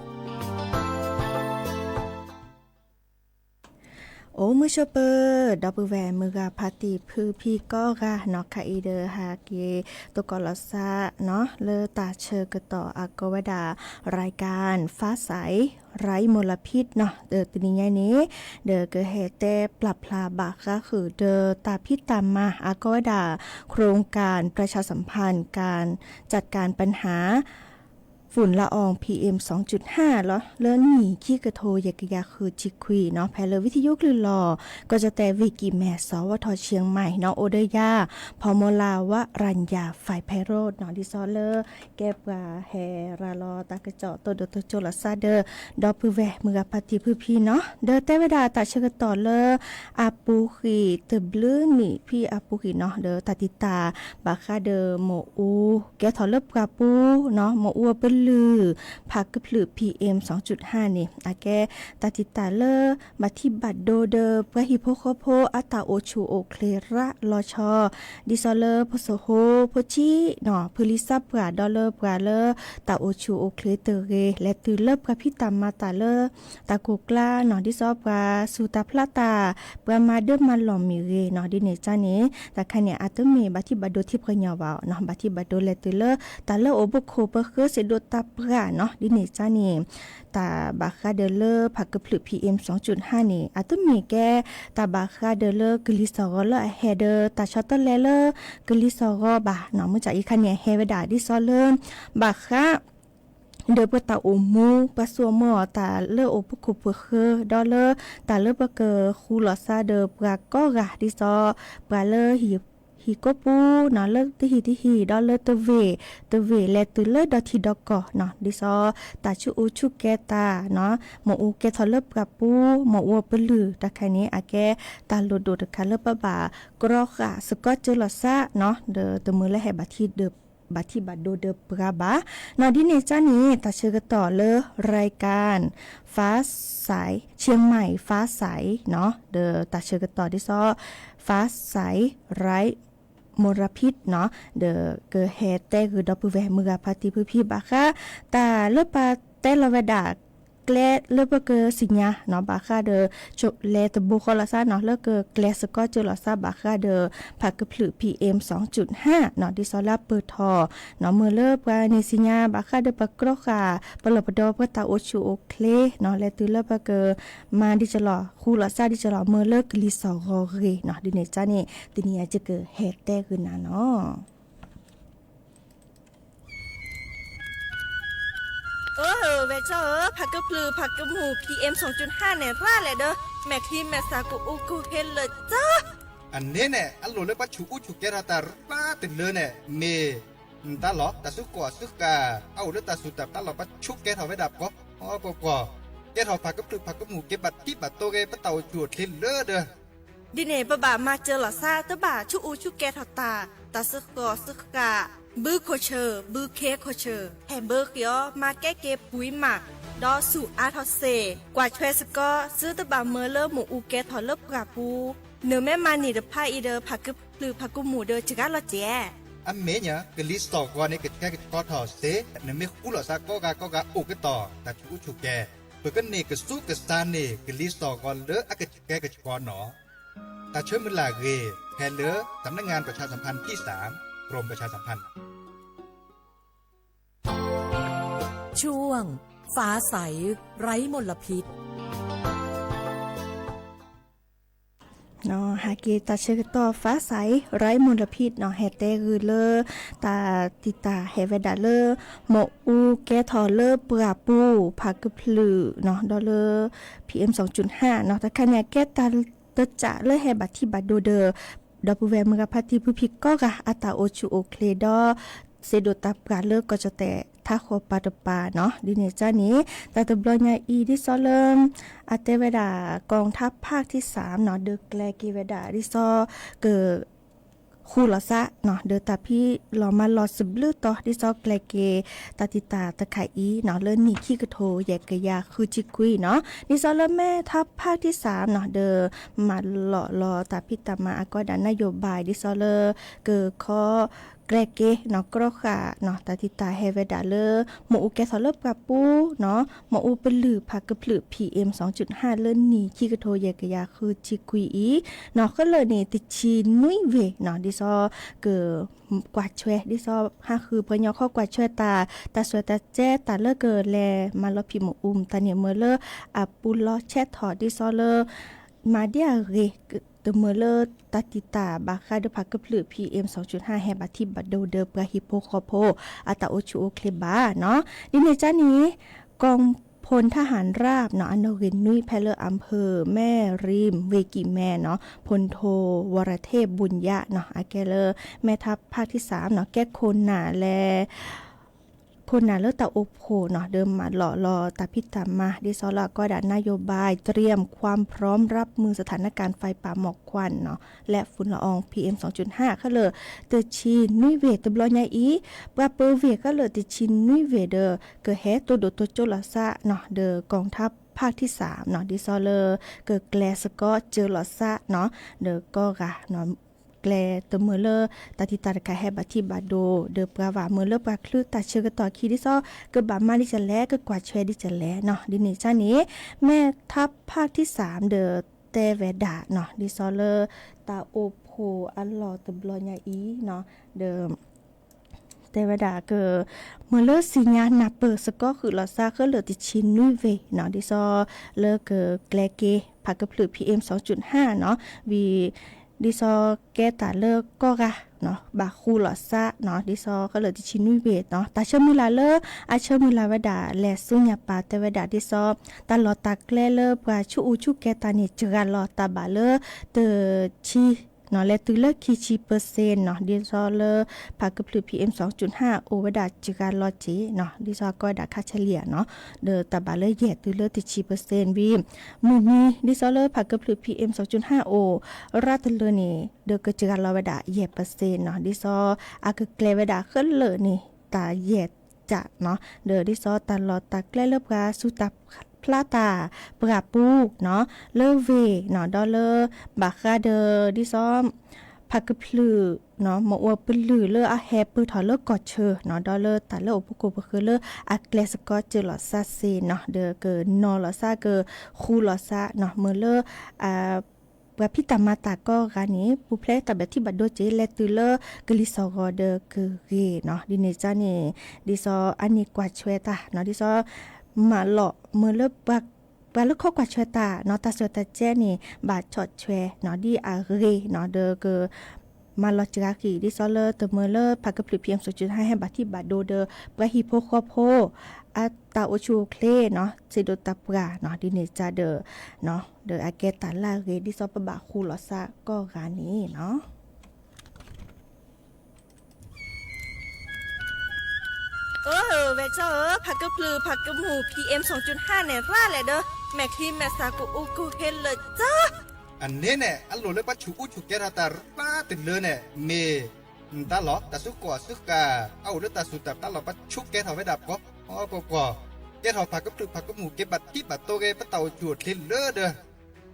အိၣ်မုာ်ဆိးပၢၤ ဒီပုၢ်ဝဲၢ်မုၢ်ဂၤဖါတံၢ်ဖုဖံကိးဂၤနီၤ, ခဲအံၤဒီးဟဲက့ၤသကိးလီၤသးနီၤ လၢတၢ်ဆၢကတီၢ်အကိးဝဲဒၣ် รายการ ฟ้าใส ไร้มลพิษ နီၤ, ဒီးတနံၤညါန့ၣ် ဒီးကဟဲတဲပျၢ်ဖျါဘၣ်ဃးဃုာ်ဒီးတၢ်ဖံးတၢ်မၤအကိးဝဲဒၣ် โครงการประชาสัมพันธ์การจัดการปัญหา ฝุ่นละออง พีเอ็ม สองจุดห้า လီၤ လၢနံၣ်ခံကထိယဲၢ်ကယၤဃုဆံခွံနီၤ, ဖဲလၢဝံထယုကလုၢ်လီၤ ကီၢ်ကၠီၣ်တဲၣ် ဝ့ၢ်ကံၢ်မဲ สวท เชียงใหม่ နီၤ, အိၣ်ဒီးယၤ พอมลวรัญญา ฝ่ายไพโรจน์ နီၤ, ဒ်သိးလၢကဲပှၤဟဲရၤလီၤတၢ်ကစီၣ် တိၢ်ဒိၣ်တိၢ်ကၠိလီၤသးဒီး ဒီပုၢ်ဝဲၢ်မုၢ်ဂၤဖါတံၢ်ဖုဖံနီၤ, ဒီးတဲဝဲဒၣ်တၢ်ဆၢကတီၢ်လၢ အပူၤကွံာ်တဘျုးနံၣ်ဖံအပူၤကွံာ်နီၤ, ဒီးတၢ်တံာ်တာ်ဘၣ်ဃးဒီးမ့ၣ်အူကဲထီၣ်လၢပှၢ်ပူၤနီၤ, မ့ၣ်အူအပလုၢ် ဖးကဖျုး PM စင်ၣ်ကၠူၣ်ဟၣ်န့ၣ် အကဲတၢ်တံာ်တာ်လၢ ဘၣ်ထံးဘၣ်ဒိဒီးပှၤဟံၣ်ဖိဃီဖိအတၢ်အိၣ်ဆူၣ်အိၣ်ချ့ရၤလီၤဆီ, ဒ်သိးလၢဖိသ့ၣ်ဖိ ဖိဆံးနီၤ, ဖုလံစၢ်ပှၢ် ဒီးလၢပှၤလၢတၢ်အိၣ်ဆူၣ်အိၣ်ချ့တဂ့ၤ, လဲၤတုၤလၢပှၤဖံးတၢ်မၤတၢ်လၢ တၢ်ကိၢ်ကျါနီၤ, ဒ်သိးပှၤစူၢ်တၢ်ဖျးတၢ်, ပှၤမၤဒၢမၤလီၢ်မ့ၢ်ဂ့ၤနီၤ, ဒ်န့ၣ်ကန့ၣ် တၢ်ခါန့ၣ် အတမ့ၢ်ဘၣ်ထံးဘၣ်ဒိထံပှၤကညီဘၣ်နီၤ, ဘၣ်ထံးဘၣ်ဒိလဲၤတုၤလၢ တၢ်လၢအိၣ်ဘှံးခိၣ်ပဃၢၤစ့ၢ်ဒိးတၢ်ပှၢ်နီၤ, ဒ်န့ၣ်ကန့ၣ် တၢ်ဘၣ်ဃးဒီးလၢဖးကဖျုး PM စင်ၣ်ကၠူၣ်ဟၣ်န့ၣ် အတမ့ၢ်ကဲ တၢ်ဘၣ်ဃးဒီးလၢကလံၤစၢ်ဂီၤလၢအဟဲဒီး တၢ်ဆီတလဲလၢကလံၤစၢ်ဂီၤဘၣ်နီၤ, မုၢ်ဆါအံၤခါန့ၣ် အဟဲဝဲဒၣ်ဒ်သိးလၢ ဘၣ်ဃး ဒီးပတၢ်အိၣ်မူ ပှၤစိာ်မီၤတၢ်လၢအိၣ်ဘှံးခိၣ်ပဃၢၤ ဒီးလၢတၢ်လၢပကဃူလိာ်သးဒီးပှၤကိးဂၤ ဒ်သိးပှၤလၢဟံၣ်ကိးပူၤနီၤ, လၢတဟံၣ်တဟံၣ် ဒီးလၢတဝ့ၢ်တဝ့ၢ် လဲၤတုၤလၢဒီထံဒီကီၢ်နီၤ, ဒ်သိးတၢ်ဆူးအူဆူးကဲတၢ်နီၤ, မ့ၣ်အူကဲထီၣ်လၢပှၢ်ပူၤ မ့ၣ်အူအပလုၢ် တၢ်ခါန့ၣ် အကဲတၢ်လိၣ်ဒိၣ်တခါလၢပဘၣ်ကြီဃာ်စ့ၢ်ကီးစၢၤလီၤသးနီၤ, ဒီးတမုာ်လၢဟဲဘၣ်ထံးဒီး ဘၣ်ထံးဘၣ်ဒိဒီးပှၤဘၣ်နီၤ, ဒ်န့ၣ်ကန့ၣ် တၢ်ဆၢကတီၢ်လၢ รายการ ฟ้าใส เชียงใหม่ ฟ้าใส နီၤ, ဒီးတၢ်ဆၢကတီၢ်ဒ်သိး ฟ้าใส ไร้มลพิษ နီၤ, ဒီးကဟဲတဲဂ့ၤဒီပုၢ်ဝဲၢ်မုၢ်ဂၤဖါတံၢ်ဖုဖံဘၣ်ဃး တၢ်လၢပတဲလီၤဝဲဒၣ် ကျဲလၢပကသ့ၣ်ညါနီၤ, ဘၣ်ဃးဒီး လဲၤတဘိဃီလီၤသးနီၤ, လၢကကျဲၤစ့ၢ်ကီးစၢၤလီၤသး ဘၣ်ဃးဒီး ဖးကဖျုး PM စင်ၣ်ကၠူၣ်ဟၣ်နီၤ, ဒ်သိးလၢအပၢၢ်ထီၣ်နီၤ, မ့ၢ်လၢပှၤန့ၢ်သ့ၣ်ညါ ဘၣ်ဃးဒီးပကြီဃာ် ပလီၢ်ပဒီပှၤတၢ်အိၣ်ဆူၣ်အိၣ်ချ့နီၤ, လဲၤတုၤလၢပကမၤဒ်စၢ်လီၤ ဃူလိာ်သးဒ်စၢ်လီၤ မ့ၢ်လၢကလံၤစၢ်ဂီၤဂ့ၤနီၤ, ဒ်န့ၣ်ကန့ၣ် တနံၤအံၤယကဟဲတဲဂ့ၤနၤနီၤ. ဝဲၢ်ကၠီဧၢ, ဖးကဖျုးဖးကမူၣ် PM စူၣ်ကၠုၣ်ဟၣ်န့ၣ် ရၣ်လဲၣ်ဒီး မဲာ်ချံမဲာ်သၣ်ကအိၣ်ကဟ့လၢာ်ကၠီ. အန့ၣ်န့ၣ် အလိၣ်လၢပှၤဆူးအူဆူးကဲထီၣ်တၢ်ရၣ်တလၢန့ၣ် မ့ၢ် နတၢ်လီၤ တၢ်စုကီၢ်စုဃၣ် အအိၣ်လၢတၢ်စူၢ်တၢ်ပျၢ်လီၤ ပှၤဆူးကဲထီၣ်ဝဲဒၣ်ပှၤ ပှၤပှၤပှၤ ကဲထီၣ်ဖးကဖျုးဖးကမူၣ် က့ၤဘၣ်ထံဘၣ်တိၢ်ဂ့ၤ ပတၢ်အိၣ်ဆူၣ်အိၣ်ချ့လၢာ်ဒီး ဒ်န့ၣ် ပဘၣ်မၤစၢၤလီၤသး တဘၣ်ဆူးအူဆူးကဲထီၣ်တၢ် တၢ်စုကီၢ်စုဃၣ် ဘုခိၣ်ဆၢၣ် ဘုခ့ခိၣ်ဆၢၣ် ဟဲဘၢဃ့အီၤ မၤကဲက့ၤပှံၤမး ဒီးဆူၣ်အါထီၣ်စ့ၢ် ကွၢ်ဆွဲစ့ၢ်ကီး သုတဘၣ်မၢလၢမ့ၣ်အူကဲထီၣ်လၢပှၢ်ပူၤ နမ့ၢ်မၤန့ၢ်တဖၣ်အံၤဒီး ဖးကဖျုးဖးကမူၣ်ဒီးစှၤလီၤစဲး. အမဲာ်ညါ ကလံၤစိးဂီၤန့ၣ် ကဆှဲကဆှီထီၣ်စ့ၢ် နမ့ၢ်ဃူလိာ်သးကိးဂၤကိးဂၤအိၣ်ကတီၢ် တၢ်ဆူးအူဆူးကဲ ပကန့ၢ်ကစူးကစၢ်န့ၢ် ကလံၤစိးဂီၤလၢအကဆှဲကဆှီနီၤ. တၢ်ဆၢမုၢ်လၢ်ဂ့ၤ ဖဲလၢ สำนักงานประชาสัมพันธ์ที่สาม กรมประชาสัมพันธ์ ช่วง ฟ้าใส ไร้มลพิษ ဟဲက့ၤတၢ်ဆၢကတီၢ် ฟ้าใส ไร้มลพิษ နီၤ ဟဲတဲဂုာ်လၢ တၢ်တံာ်တာ်ဟဲဝဲဒၣ်လၢ မ့ၣ်အူကဲထီၣ်လၢပှၢ်ပူၤ ဖးကဖျုးနီၤ ဒီးလၢ PM စူၣ်ကၠုၣ်ဟၣ်နီၤ တခါန့ၣ် အကဲတၢ်တစးလၢဟဲဘၣ်ထံဘၣ်ဒိဒီး ဒီပုၢ်ဝဲၢ်မုၢ်ဂၤဖါတံၢ်ဖုဖံးကိးဂၤ အတၢ်အိၣ်ဆူၣ်အိၣ်ချ့ဒီး စ့ဒိၣ်တၢ်ပှၢ်လၢကီၢ်ကၠီၣ်တဲၣ်ထးဃီၤပၤတပၤနီၤ ဒ်န့ၣ်ကန့ၣ် တၢ်တဘျီညါအံၤ ဒ်သိးလၢ အတဲဝဲဒၣ် กองทัพภาคที่สาม နီၤ ဒီးကျဲၤက့ၤဝဲဒၣ် ဒ်သိး က ဃူလိာ်သးနီၤ ဒီးတၢ်ဖံးလီၤမၤလီၤစဘျုးတီၤ ဒ်သိးကျဲၤက့ၤ တၢ်တံာ်တာ်တခါအံၤနီၤ လၢနံၣ်ခံကထိယဲၢ်ကယၤဃုဆံခွံနီၤ ဒ်သိးလၢ แม่ทัพภาคที่สาม နီၤ ဒီး မၤလီၤလီၤတၢ်ဖံးတၢ်မၤအကိးဒၣ် นโยบาย ဒ်သိးလၢ ကခီ ကျဲၤက့ၤနီၤ ကြီဃာ်နီၤ တၢ်တံာ်တာ်ဟဲဝဲဒၣ်လၢ မ့ၣ်အူကဲထီၣ်လၢပှၢ်ပူၤနီၤ မ့ၣ်အူပလုၢ်ဖးကဖျုး PM စူၣ်ကၠုၣ်ဟၣ် လၢနံၣ်ခံကထိယဲၢ်ကယၤဃုဆံခွံအံၤနီၤ ဃ့လၢာ်န့ၣ် တဆံနွံဝ့ၢ်နီၤ ဒ်သိး က ကွၢ်ဆွဲ ဒ်သိး ဟးဃုပှၤကညီခီကွၢ်ဆွဲတၢ် တၢ်စဲးတၢ်ကဲ တၢ်လၢကလဲၤမၤလီၤဖံးမ့ၣ်အူ မတၤန့ၣ်မ့ၢ်လၢ အပူၤလီၤဆဲးထီၣ် ဒ်သိးလၢ မၤဒ်အဂ့ၤ တမ့ၢ်လၢတၢ်တံာ်တာ်ဘၣ်ဃးဒီးဖးကဖျုး PM စူၣ်ကၠုၣ်ဟၣ် ဟဲဘၣ်ထံဘၣ်ဒိဒီးပှၤဟံၣ်ဖိဃီဖိ အတၢ်အိၣ်ဆူၣ်အိၣ်ချ့ဘၣ်နီၤ ဒ်န့ၣ်ကန့ၣ် กองพลทหารราบနီၤ အနီၣ်ဂံၢ်နွံ ဖဲလၢ อำเภอแม่ริม ဝ့ၢ်ကံၢ်မဲနီၤ พลโท วรเทพ บุญยะ နီၤ အကဲလၢ แม่ทัพภาคที่สาม နီၤ ကဲခိၣ်နၢ်လၢ ခိၣ်နၢ်လၢတၢ်အိၣ်ဖှိၣ်နီၤ ဒီးမၤလီၤလီၤတၢ်ဖံးတၢ်မၤ ဒ်သိးလၢအကိးဒၣ် นโยบาย เตรียมความพร้อมรับมือสถานการณ์ไฟป่าหมอกควันနီၤ และฝุ่นละออง PM สองจุดห้า ဃ့လၢာ် တဆံနွံဝ့ၢ်တဘျီညါအံၤ ပှၤပၢၤဝ့ၢ်ဃ့လၢာ်တဆံနွံဝ့ၢ်ဒီး ကဟဲတိၢ်ဒိၣ်တိၢ်ကၠိလိာ်သးနီၤ ဒီး กองทัพภาคที่สาม နီၤ ဒ်သိးလၢ ကကျဲၤစ့ၢ်ကီးစၢၤလိာ်သးနီၤ ဒီးကိးဂၤ ကျဲၤတမ့ၢ်လၢ တၢ်တံာ်တာ်တခါဟဲဘၣ်ထံဘၣ်ဒိဒီးပှၤဘၣ်မ့ၢ်လၢပှၤချုးတၢ်ဆၢကတီၢ်ခံ ဒ်သိး ကဘၣ်မၤဒ်လဲၣ် ကကွၢ်ဆွဲဒ်လဲၣ်နီၤ ဒ်န့ၣ်ကန့ၣ် แม่ทัพภาคที่สาม ဒီးတဲဝဲဒၣ်နီၤ ဒ်သိးလၢ တၢ်အိၣ်ဖှိၣ်အလီၢ်တဘျီညါအံၤနီၤ ဒီး တဲဝဲဒၣ်က မ့ၢ်လၢသ့ၣ်ညါနၢ်ပၢၢ်စ့ၢ်ကီး ဃုာ်လိာ်သးဃ့လၢာ်တဆံနွံဝ့ၢ်နီၤ ဒ်သိးလၢကကျဲၤက့ၤ ဖးကဖျုး PM စူၣ်ကၠုၣ်ဟၣ်နီၤ ဝံၤ ဒ်သိးကဲတၢ်လၢကိးဂၤ ဘၣ်ဃူလိာ်သးနီၤ ဒ်သိးဃ့လၢာ်တဆံနွံဝ့ၢ်နီၤ တၢ်ဆၢမုၢ်လၢ်လၢ အဆၢမုၢ်လၢ်ဝဲဒၣ် လဲၤဆူညါပၢ်တဲဝဲဒၣ် ဒ်သိး တၢ်လီၢ်တၢ်ကျဲလၢပှၤဆူးအူဆူးကဲတၢ်န့ၣ် စှၤလီၤတၢ်ဘၣ်လၢ တဆံ နီၤ လဲၤတုၤလၢခံဆံပၢၢ်စ့ၣ်နီၤ ဒ်သိးလၢ ဖးကဖျုး PM စူၣ်ကၠုၣ်ဟၣ် အိၣ်ဝဲဒၣ်စှၤလီၤစ့ၢ်နီၤ ဒ်သိးအကိးဝဲဒၣ် ခါဆဲလံယါနီၤ ဒီးတၢ်ဘၣ်လၢယဲၢ်တုၤလၢတဆံပၢၢ်စ့ၣ်ဝံၤ မုၢ်နံၤ ဒ်သိးလၢဖးကဖျုး PM စူၣ်ကၠုၣ်ဟၣ်အိၣ် ရၣ်တလၢန့ၣ် ဒီးကစှၤလီၤဝဲဒၣ်ယဲၢ်ပၢၢ်စ့ၣ်နီၤ ဒ်သိးအကကျဲၤဝဲဒၣ်ဃ့လၢာ်န့ၣ် တၢ်ယဲၢ် တၢ်နီၤ ဒီးဒ်သိးတၢ်လီၢ်တၢ်ကျဲလၢပှၤစူးတၢ်ဖျါတၢ် ပှၢ်ပူၤနီၤ လၢဝ့ၢ်နီၤ ဒီးလၢ ဘၣ်ဃးဒီး ဒ်သိး ဖးကဖျုးနီၤ မ့ၣ်အူပလုၢ်လၢအဟဲပၢၢ်ထီၣ်လၢကီၢ်ဆၢနီၤ ဒီးလၢတၢ်လၢအိၣ်ဖှိၣ်ခိၣ်ပဃၢၤလၢအကျဲၤစ့ၢ်ကီးစၢၤလိာ်သးစ့ၢ်နီၤ ဒီးကနီၤလိာ်သးကဃူလိာ်သးနီၤ မ့ၢ်လၢ ပှၤဖံးတၢ်မၤတၢ်ကိးဂၤန့ၣ် ပူၤဖျဲးတၢ်ဘၣ်ထံဘၣ်ဒိစ့ၢ် လဲၤတုၤလၢကလံၤစိးဂီၤဒီးကဂ့ၤနီၤ ဒ်န့ၣ်ကန့ၣ် ဒ်သိးအန့ၢ်ကွၢ်ဆွဲတၢ်နီၤ ဒ်သိး မၤလီၤမ့ၢ်လၢ ပှၤလၢခီကွၢ်ဆွဲတၢ်နီၤ တၢ်စဲးတၢ်ကဲန့ၣ် ဘၣ်ဆီၣ်ထွဲနီၤ ဒ်အဂ့ၤနီၤ ဒီးက မၤလီၤစှၤဃံၤ ဒ်သိးလၢတမ့ၢ်လၢဖးကဖျုး PM စူၣ်ကၠုၣ်ဟၣ် ဟဲဘၣ်ထံဘၣ်ဒိဒီး ပှၤဟံၣ်ဖိဃီဖိ တၢ်အိၣ်ဆူၣ်အိၣ်ချ့နီၤ စံးဒိးတၢ်ပှၢ်နီၤ ဒ်န့ၣ်ကဒီး ဒီးအကဲတၢ်လၢအဂ့ၤ ဒ်သိးပဘၣ်ဃူလီၤသးကိးဂၤန့ၣ်နီၤ. အၢ ဝဲၢ်ကၠီဧၢ, ဖးကဖျၢၣ်ဖးကမူၣ် PM သွင်จุดห้า န့ၣ် ရၣ်လဲၣ်ဒီး မဲာ်ချံမဲာ်သၣ်ကအိၣ်ကဟ့လၢာ်ကၠီ အန့ၣ်န့ၣ် အလိၣ်လၢပှၤဆူးအူဆူးကဲထီၣ်တၢ်ရၣ်တုၤလၢန့ၣ် မ့ၢ်တၢ်လီၤ တၢ်စုကီၢ်စုဃၣ် အအိၣ်လၢတၢ်စူၢ်တၢ်ပျၢ်လီၤ ပှၤဆူးကဲထီၣ်ဝဲဒၣ်ပှၤကီကီကီ ကဲထီၣ်ဖးကဖျၢၣ်ဖးကမူၣ် ကဲဘၣ်ထံဘၣ်တိၤဂ့ၤ ပတၢ်အိၣ်ဆူၣ်အိၣ်ချ့လၢ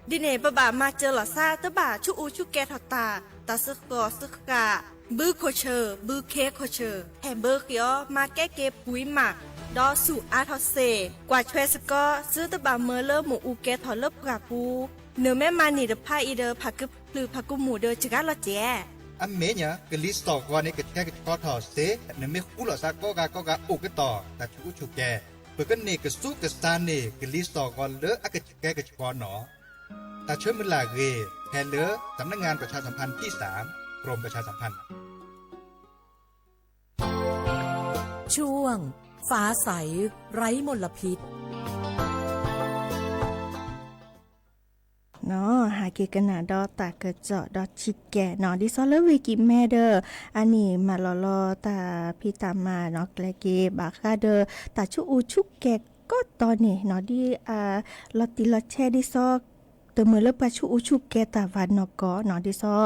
ဒီး ဒ်န့ၣ် ပဘၣ်မၤစၢၤလီၤသး တဘၣ်ဆူးအူဆူးကဲထီၣ်တၢ် တၢ်စုကီၢ်စုဃၣ် ဘုခိၣ်ဆၢၣ် ဘုခ့ခိၣ်ဆၢၣ် ဟဲဘၢဃ့အီၤ မၤကဲက့ၤပှံၤမး ဒီးဆူၣ်အါထီၣ်စ့ၢ် ကွၢ်ထွဲစ့ၢ်ကီး သုတဘၣ်မၢလၢမ့ၣ်အူကဲထီၣ်လၢပှၢ်ပူၤ နမ့ၢ်မၤန့ၢ်တဖၣ်အံၤဒီး ဖးကဖျၢၣ်ဖးကမူၣ်ဒီးစှၤလီၤကဲ အမ့ၢ်ညါ ကလံၤစိးဂီၤန့ၣ် ကဆှဲကဆှီထီၣ်စ့ၢ် နမ့ၢ်ဃူလီၤသးကိးဂၤကိးဂၤအိၣ်ကတီၢ် တၢ်ဆူးအူဆူးကဲ ပကန့ၢ်ကဆူးကဆါန့ၢ် ကလံၤစိးဂီၤလၢအကဆှဲကဆှီနီၤ. တၢ်ဆၢမုၢ်လၢ်ဂ့ၤ ဖဲလၢ สำนักงานประชาสัมพันธ์ที่สาม กรมประชาสัมพันธ์ ช่วง ฟ้าใส ไร้มลพิษ နီၤ ဟးက့ၤကနၣ်ဒီးတၢ်ကစီၣ်ဒီးဆံးကဲနီၤ ဒ်သိးလၢဝ့ၢ်ကံၢ်မဲဒီး အန့ၣ်မၤလီၤလီၤတၢ်ဖံးတၢ်မၤနီၤ ကျဲက့ၤဘၣ်ဃးဒီး တၢ်ဆူးအူဆူးကဲကိးတီၤန့ၣ်နီၤ ဒ်အလီၤတံၢ်လီၤဆဲးဒ်သိး တမုာ်လၢပှၤဆူးအူဆူးကဲတၢ်ဘၣ်နီၢ်ကီၢ်နီၤ ဒ်သိး